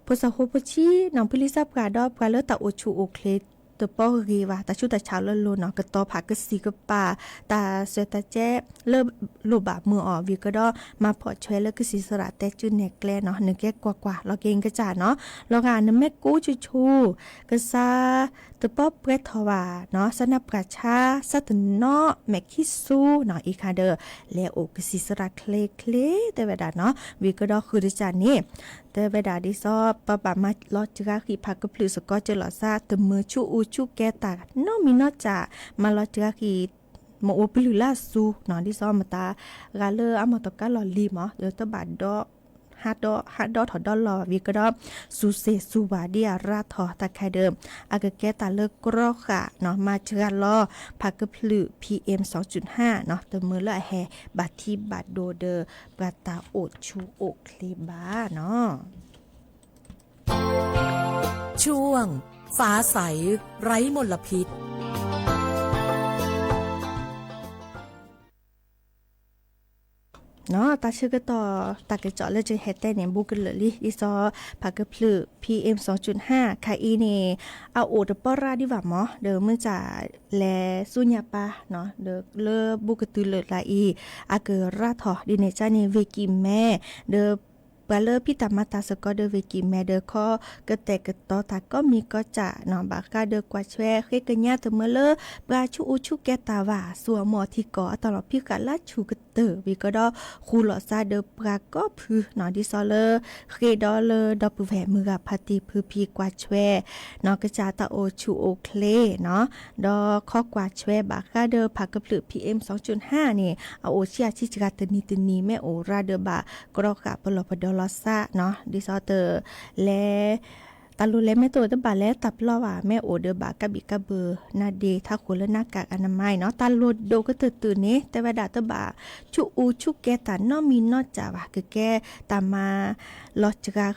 ဖိစီၤဖိဖိဆံးနီၤ ဖုလံစၢ်ပှၢ်ဒီး ပှၤလၢတၢ်အိၣ်ဆူၣ်အိၣ်ချ့ တပီၢ်ဂ့ၤဘၣ် တၢ်ဆူးတၢ်ဆါလၢလိၤနီၤ, ကတီၤဖးကစံးကပာ် တၢ်စဲးတၢ်ကဲ လၢလိၣ်ဘၣ်မုာ်အီၤဝံၤကဒီး မၤဖီၣ်ဆွဲလၢကစံးစရးတဲကုၣ်နဲၣ်ကျဲနီၤ, နကဲကွၢ်ကွၢ် လီၤက့ၤနကစၢ်နီၤ, လီၤဂာ်နမ့ၢ်ကိးဆူၣ်ဆူၣ် ကစၢ်တပီၢ်ပှဲၤထီၣ်ဘၣ်နီၤ, စၢ်နၢ်ပှၤဆါ စၢ်တနီၤမဲာ်ခံဆူၣ်နီၤ, အံၤခါဒီး လဲၤအိၣ်ကစံးစရးချ့ချ့ တဲဝဲဒၣ်နီၤ, ဝံၤကဒီးဃုာ်တစၢ်န့ၣ် တဲဝဲဒၣ်ဒ်သိး ပှၤဘၣ်မၤလီၤစှၤဃံးဖးကဖျၢၣ်စ့ၢ်ကီး ကၢလီၤစၢ် တမုာ်ဆူၣ်အူဆူၣ်ကဲတၢ်နီတမံၤနီတစဲး, မၤလီၤစှၤဃံး မ့ၣ်အူပလုၢ်လၢအစူၤနီၤ, ဒ်သိးမတၤဂၤလၢအမၤတၢ်ကါလီၢ်လံၤမး ဒီးတဘၣ်ဒီ ဟးဒီးထီၣ်ဒီလီၤဝံၤကဒီး စူၤစ့ၤစူၤဝါဒ်အရၤထီၣ်တၢ်ခဲဒီး အကကဲတၢ်လၢကြီဃာ်နီၤ, မၤစှၤလီၤ ဖးကဖျၢၣ် PM စူၤဟၣ်နီၤ, တမုာ်လၢအဟဲဘၣ်ထံဘၣ်ဒိဒီး ပှၤတၢ်အိၣ်ဆူၣ်အိၣ်ချ့ဘၣ်နီၤ. ช่วงฟ้าใสไร้มลพิษ တၢ်ဆၢကတီၢ် တၢ်ကစီၣ်လၢယဟဲတဲန့ၣ် ဘူးကလၢာ်လံ ဒ်သိး ဖးကဖျၢၣ် PM စူၤဟၣ် ခါအံၤန့ၣ် အအိၣ်တပီၢ်ရၣ်ဒံးဘၣ်မး ဒီးမုၢ်စၢ်လဲၤဆူညါပၢ်နီၤ, ဒီးလၢဘူးကတုၤလၢာ်လၢအံၤ အကရၣ်ထီၣ် ဒ်န့ၣ်ကၢ်န့ၣ် ဝ့ၢ်ကံၢ်မဲ ဒီး ပှၤလၢဖံးတၢ်မၤတၢ်စ့ၢ်ကီးဒီးဝ့ၢ်ကံၢ်မဲ ဒီးခီကတဲာ်ကတီၤတၢ်ကိးမံၤကိးစၢ်နီၤ, ဘၣ်ဃးဒီးကွၢ်ဆွဲဃ့ကညးတမုာ်လၢ ပှၤဆူၣ်အူဆူၣ်ကဲတၢ်ဘၣ် ဆူအမီၢ်ထံကီၢ်အတၢ်လီၢ်ဖံးဃာ်လၢဆူၣ်ကတၢၢ်ဝံၤကဒီး ဃူလီၤစၢ်ဒီးပှၤကိးဖုနီၤ, ဒ်သိးလၢ ဃ့ဒီးလၢဒီပုၢ်ဝဲၢ်မုၢ်ဂၤဖါတံၢ်ဖုဖံကွၢ်ဆွဲ နီၤ ကစၢ်တၢ်အိၣ်ဆူၣ်အိၣ်ချ့နီၤ, ဒီးခီကွၢ်ဆွဲဘၣ်ဃးဒီးဖးကဖျၢၣ် PM စူၤဟၣ်န့ၣ် အအိၣ်ဆံးအဆံးစှၤတနံၤတနံၤ မ့ၢ်အိၣ်ရၣ်ဒီးဘၣ်ကြီဃာ်ပလီၢ်ပဒီလီၤသးနီၤ, ဒ်သိးတလဲၤ တၢ်လိၣ်လဲၤမ့ၢ်တအိၣ်တဘၣ်လဲၤတၢ်ပျီဘၣ် မ့ၢ်အိၣ်ဒီးဘၣ်ကးဘံၣ်ကးဘၢနါဒ့ထးဃိၤလၢနါကၣ်အနမါနီၤ, တၢ်လိၣ်ဒိၣ်ကတၢၢ်တၢၢ်န့ၣ် တဲဝဲဒၣ်တဘၣ်ဆူၣ်အူဆူၣ်ကဲတၢ်နီတမံၤနီတစဲးဘၣ်, ကကဲတၢ်မၤလီၤစှၤဃံး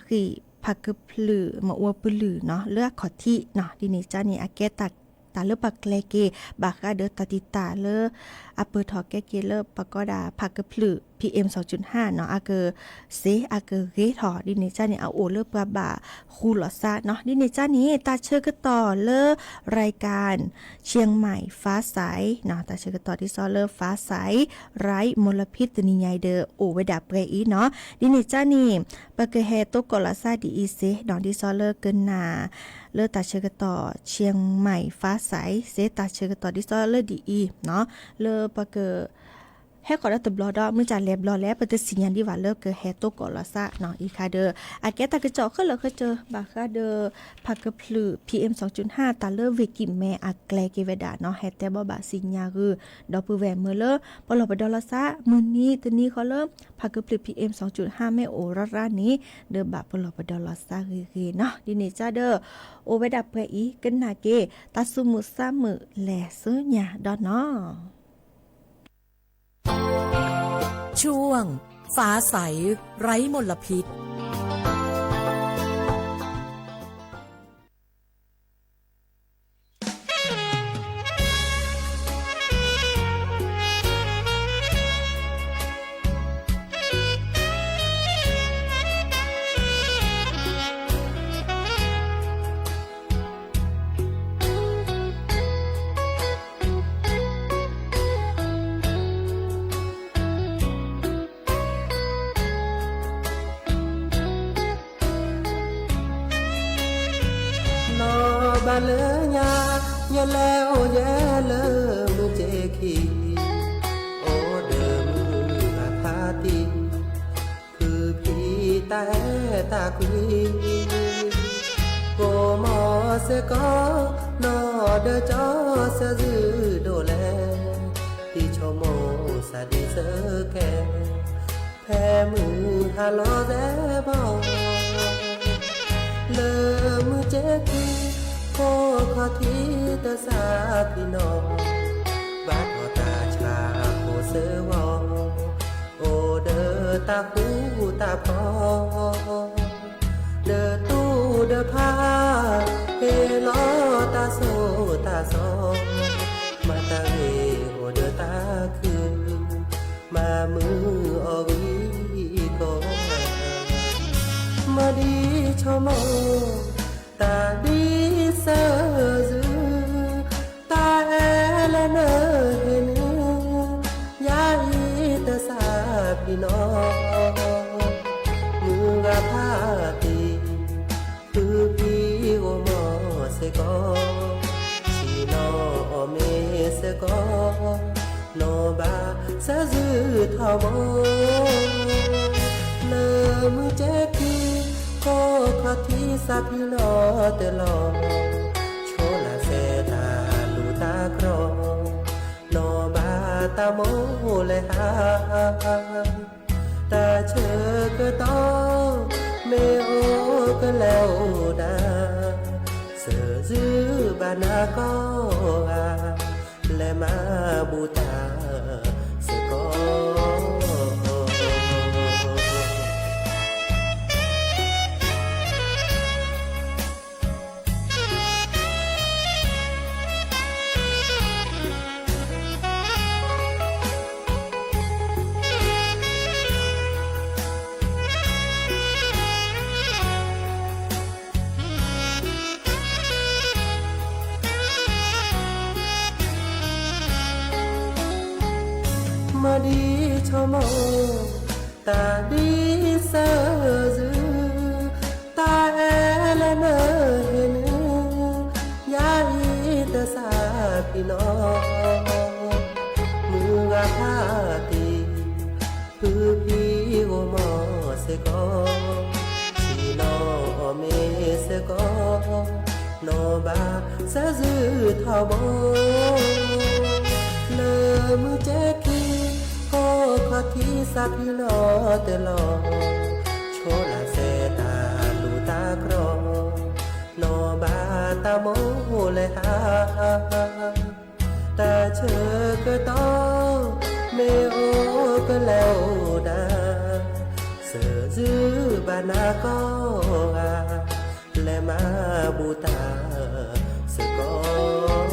ဖးကဖျၢၣ်မ့ၣ်အူပလုၢ်နီၤ လၢအခီၣ်ထံးနီၤ, ဒ်န့ၣ်ကၢ်န့ၣ် အကဲတၢ် တၢ်လၢပှၤကျဲၤက့ၤ ဘၣ်ဃးဒီးတၢ်တံာ်တာ်လၢ အပၢၢ်ထီၣ်ကဲက့ၤလၢပှၤကိးဒၣ်ဖးကဖျၢၣ် PM စူၤဟၣ်နီၤ အကစ့အကဂ့ၤထီၣ် ဒ်န့ၣ်ကၢ်န့ၣ် အအိၣ်လၢပှၤဘၣ်ဃူလီၤသးနီၤ, ဒ်န့ၣ်ကၢ်န့ၣ် တၢ်ဆၢကတီၢ်လၢ ရၤကၣ် เชียงใหม่ฟ้าใส နီၤ တၢ်ဆၢကတီၢ်ဒ်သိးလၢ ฟ้าใส ไร้มลพิษ တနံၤညါအံၤဒီး အိၣ်ဝဲဒၣ်ပှဲၤအံၤနီၤ, ဒ်န့ၣ်ကၢ်န့ၣ် ပကဟဲတိကိးလီၤသးဒ်အံၤစ့ၢ်နီၤ, ဒ်သိးလၢကနၣ် လၢတၢ်ဆၢကတီၢ် เชียงใหม่ฟ้าใส စ့ၢ် တၢ်ဆၢကတီၢ်ဒ်သိးလၢဒ်အံၤနီၤ, လၢပက ဟဲဃီၤဒီးတဘျီဒီး မုၢ်ကၢ်လဲၤဘျီလဲၣ် ပတသ့ၣ်ညါဒံးဘၣ်လၢကဟဲတိကိးလီၤသးနီၤ, အံၤခါဒီး အကဲတၢ်ကစီၣ်ခဲလၢာ်ခဲဆ့ ဘၣ်ဃးဒီး ဖးကဖျၢၣ် PM စူၤဟၣ် တၢ်လၢဝ့ၢ်ကံၢ်မဲအကျဲက့ၤဝဲဒၣ်နီၤ, ဟဲတဲဘီဘၣ်သ့ၣ်ညါဂုာ် ဒီပုၢ်ဝဲၢ်မုၢ်လၢ ပလီၢ်ပဒီလီၤသး မုၢ်နံၤတနံၤဃီလၢ ဖးကဖျၢၣ် PM စူၤဟၣ် မ့ၢ်အိၣ်ရၣ်ရၣ်န့ၣ် ဒီးဘၣ်ပလီၢ်ပဒီလီၤသးဂ့ၤဂ့ၤနီၤ, ဒ်န့ၣ်ကၢ်ဒီး အိၣ်ဝဲဒၣ်ပှဲၤအံၤ ကနၣ်က့ၤ တၢ်သူၣ်မုာ်သးမုာ်လဲၤဆူညါဒီးနီၤ. ช่วงฟ้าใสไร้มลพิษ လီၤဘၣ်လၢညါ ယလဲၤအိၣ်ယဲလၢမုၢ်ကၠ့ခံ, အိၣ်ဒီးမုၢ်ဂၤဖါတံၢ် ဖုဖံတၢ်အဲၣ်တၢ်ကွံ, ကိးမီၤစ့ၢ်ကီး နီၢ်ဒီးကၠီဆၢဇုဒိၣ်လဲၣ်, တံၤဆိကမိၣ်စးဒံးစၢကဲ, ဖဲမုၢ်ဟါလီၤသဲဘီ, လၢမုၢ်ကၠ့ခံ ဖိခီၣ်ထံးတစးဖံးနီၣ်, ဘၣ်ထီၣ်တၢ်ဆါဖိစၢဝီ, အိၣ်ဒီးတၢ်ဃူတၢ်ဖိး, ဒီးတူၢ်ဒီးဖါ, ဟ့ၣ်လီၤတၢ်ဆိၣ်တၢ်ဆီ, မၤတၢ်ဂ့ၤအိၣ်ဒီးတၢ်ခု, မၤမုာ်အီၤဂံၢ်ကီ, မၤဒ်ဆိကမိၣ် တၢ်ဒ်ဆၢၣ်စု နီၤ, မုၢ်ဂၤဖးတံၢ်, ဖုဖံအိၣ်မီၤစ့ၢ်ကီး, ဆ့ၣ်နီၤအီၣ်မ့ၤစ့ၢ်ကီး, နီၢ်ဘၣ်စၢၤစုထီဘိ, လၢမုၢ်ကဲခံ, ကိးခီၣ်ထံးစးဖံလီၤတလီၤ, ဆိလၢစဲတၢ်လူၢ်တၢ်ကြီ, နီၢ်ဘၣ်တၢ်မိၣ်လဲၤဟး တၢ်ဆၢကတီၢ် မ့ၢ်အိၣ်ကလဲၤအိၣ်ဒၣ်, စၢၤစုဘၣ်နၤကိးဂၤ, လဲၤမၤဘူၣ်တၢ်စ့ၢ်ကီး. မ့ၢ်ဒ်ဆိကမိၣ် တၢ်ဒ်စၢၤစု, တၢ်အဲၣ်လၢနဟ့ၣ်နုၢ်, ယၤအံၤတစးဖံနီၤ, မုၢ်ဂၤဖးတံၢ်, ဖုဖံအိၣ်မီၤစ့ၢ်ကီး, ဆ့ၣ်နီၤအီၣ်မ့ၤစ့ၢ်ကီး, နီၢ်ဘၣ်စၢၤစုထီဘိ, လၢမုၢ်ကဲခံ, ကိးခီၣ်ထံးစးဖံလီၤတလီၤ, ဆိလၢစဲတၢ်လူၢ်တၢ်ကြီ, နီၢ်ဘၣ်တၢ်မိၣ်လဲၤဟး တၢ်ဆၢကတီၢ် မ့ၢ်အိၣ်ကလဲၤအိၣ်ဒၣ်, စၢၤစုဘၣ်နၤကိးဂၤ, လဲၤမၤဘူၣ်တၢ်စ့ၢ်ကီး.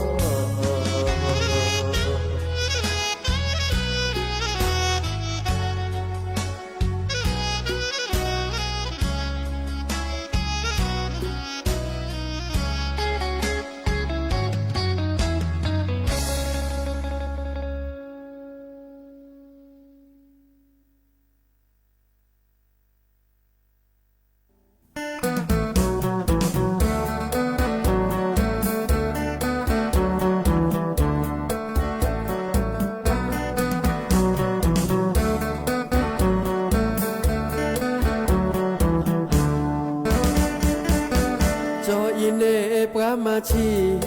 ကၠီအံၤန့ၣ်ပှၤမၤဆံး,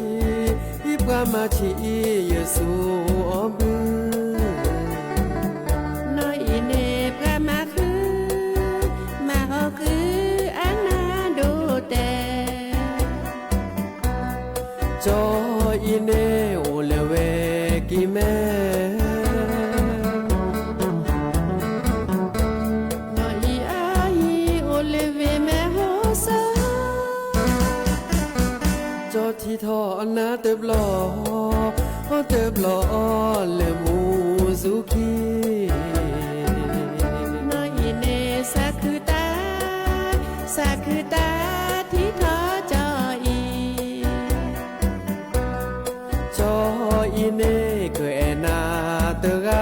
အံၤပှၤမၤဆံးအံၤ ယဆိအီၣ်ဘု, နီၢ်အံၤန့ၣ်ပှၤမၤဃု, မၤအီၣ်ဃုအနၢ်ဒိၣ်တဲာ်, ကၠီအံၤန့ၣ်အိၣ်လၢဝဲကံၢ်မဲ နီၢ်အံၤအံၤအိၣ်လၢဝ့ၢ်မဲၢ်ဟီၣ်စီၤ, ကၠီထံထီၣ်အနၢ်တဘျီ, တဘျီလၢမူစူၤခံ, နီၢ်အံၤန့ၣ်စးခုတၢ်, စးခုတၢ်ထံထီၣ်ကၠီအံၤ ကၠီအံၤန့ၣ်ကအဲၣ်နၤတဂၤ,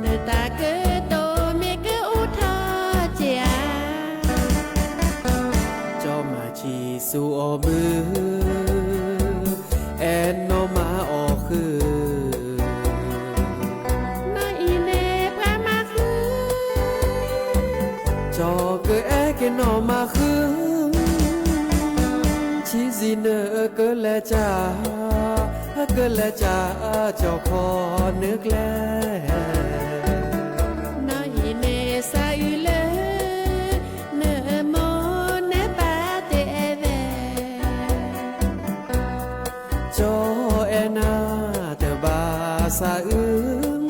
နတၢ်ကတိၤမ့ၢ်ကအိၣ်ထီၣ်ကဲဧါ, ကၠီမၤဆံးဆိအီၣ်ဘု, အဲၣ်နီၢ်မၤအီၣ်ဃု နီၢ်အံၤန့ၣ်ပှၤမၤဃု, ကၠီကအဲၣ်က့ၤနီၢ်မၤဃု, ဆံးစံးနၢကလဲၤကၢ်, ကလဲၤကၢ်ကၠီခီနၢကျဲ, နီၢ်အံၤန့ၣ်စးအုးလၢ နမိၢ်နပၢ်တအဲၣ်ဝဲ ကၠီအဲၣ်နၤတဘၣ်စးအုး,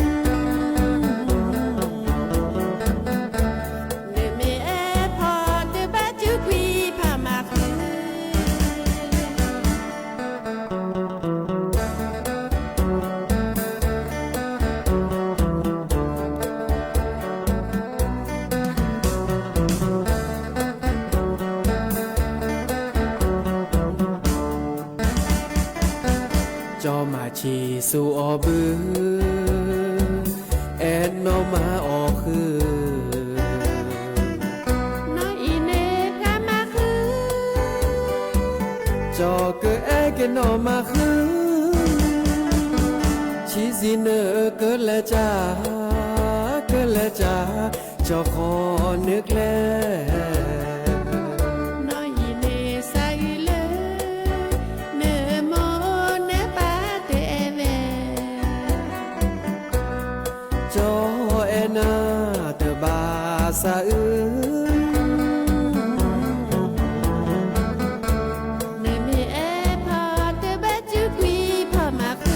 နမ့ၢ်အဲၣ်ဖီတဘၣ်စူးကွံာ်ဖးမၤဃု. ကၠီ ကၠီမၤဆံးဆူအီၤဘု, အဲၣ်နီၢ်မၤအီၤဃု, နီၢ်အံၤန့ၣ်ဖျါမၤဃု, ကၠီကအဲၣ်က့ၤနီၢ်မၤဃု, ဆံးဆံးနၢၤကလဲၤကၢ်, ကလဲၤကၢ်, ကၠီဃီနၢၤကျဲ နီၢ်အံၤန့ၣ်စးဂံၤလၢ နမိၢ်နပၢ်တအဲၣ်ဝဲ, ကၠီအဲၣ်နၤတဘၣ်သးအုး, နမ့ၢ်အဲၣ်ဖီတဘၣ်စုကွံာ်ဖီမၤဃု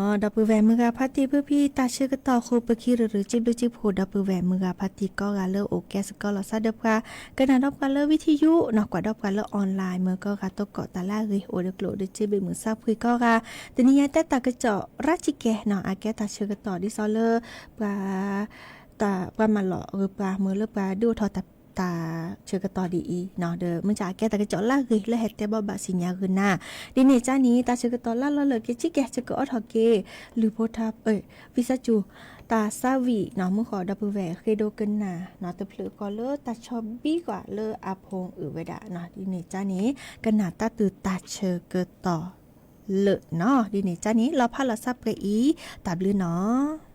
ဒီပုၢ်ဝဲၢ်မုၢ်ဂၤဖါတံၢ်ဖုဖံ တၢ်ဆၢကတီၢ်ဃိ ပခံရရူၢ် စံးဘျုးစံးဖှိၣ် ဒီပုၢ်ဝဲၢ်မုၢ်ဂၤဖါတံၢ်ကိးဂၤလၢအိၣ်ကဲစကီလီၤ စးဒီးပှၤ ကနၣ်ဒီးပှၤလၢ ဝံထံယူၣ် နီၢ်ကွၢ်ဒီးပှၤလၢ online မ့ၢ်ကိးဂၤ သကိးတၢ်လၢအဂ့ၤ အိၣ်ဒီးကျိၣ်ဒီးစ့ ဘ့ၣ်မုၢ်ဆါဖှံကိးဂၤ, တနံၤညါတဲတၢ်ကစီၣ်ရၣ်စံကဲနီၤ အကဲတၢ်ဆၢကတီၢ်ဒ်သိးလၢ ပှၤ တၢ်ပှၤမၤလီၤဂ့ၤပှၤ မ့ၢ်လၢပှၤဒုးအိၣ်ထီၣ်တၢ်ဆၢကတီၢ်ဒ်အံၤ, ဒီးမ့ၢ်ကကဲတၢ်ကစီၣ်လၢအဂ့ၤလၢဟဲတဲဘၣ်ဘၣ်စံၣ်ညါဂ့ၤနၤ, ဒ်န့ၣ်ကါန့ၣ် တၢ်ဆၢကတီၢ်လၢလီၤလၢာ်က့ၤ စံကဲ ဆၢကအိးထီၣ်က့ၤ လုၢ်ဖိထါ ဝံသးစူၤ တၢ်ဆါဝံၤနီၤ မုၢ်ဃီဒီပုၢ်ဝဲၢ်ဃ့ဒိကနၣ်နီၤ တဖျၢၣ်ဃီလၢတၢ်ဆီဘံကွၢ်လၢအဖိအုးဝဲဒၣ်နီၤ ဒ်န့ၣ်ကါန့ၣ် ကနၣ်တၢ်တုၤတၢ်ဆၢကတီၢ်လၢာ်နီၤ ဒ်န့ၣ်ကါန့ၣ် လီၤဖးလီၤဆါပှဲၤအံၤ တၢ်ဘျုးနီၤ.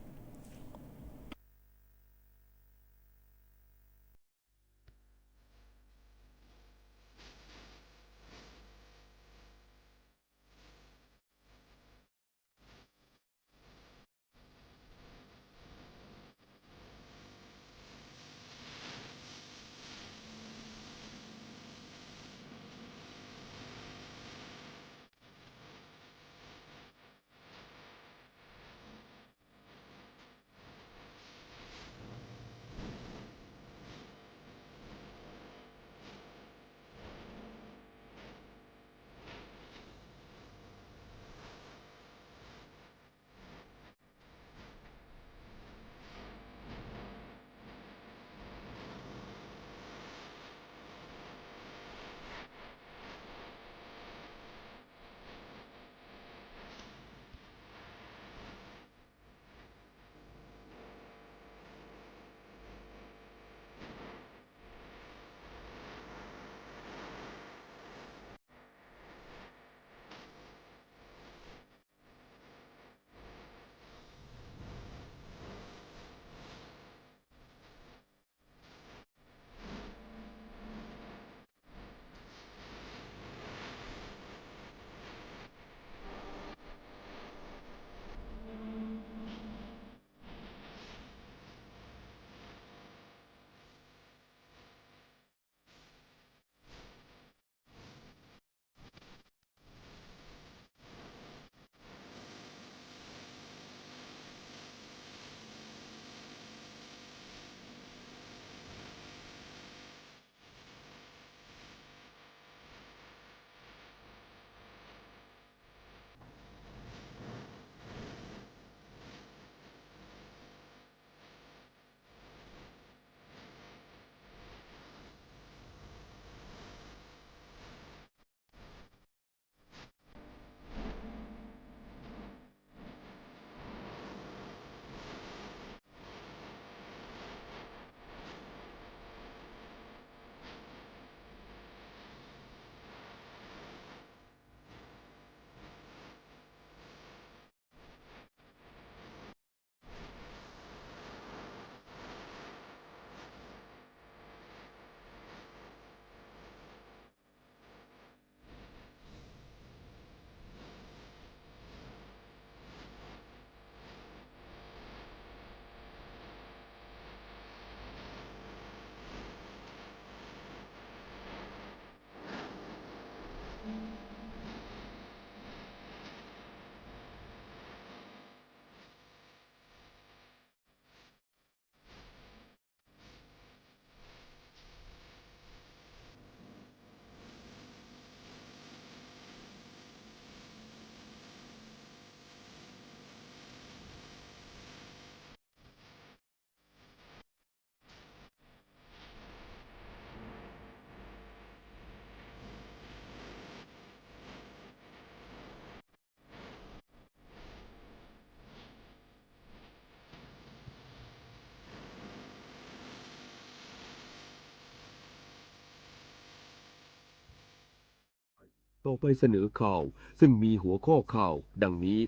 ต่อไปเสนอข่าว ซึ่งมีหัวข้อข่าวดังนี้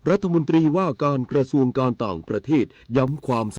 รัฐมนตรีว่าการกระทรวงการต่างประเทศย้ำความ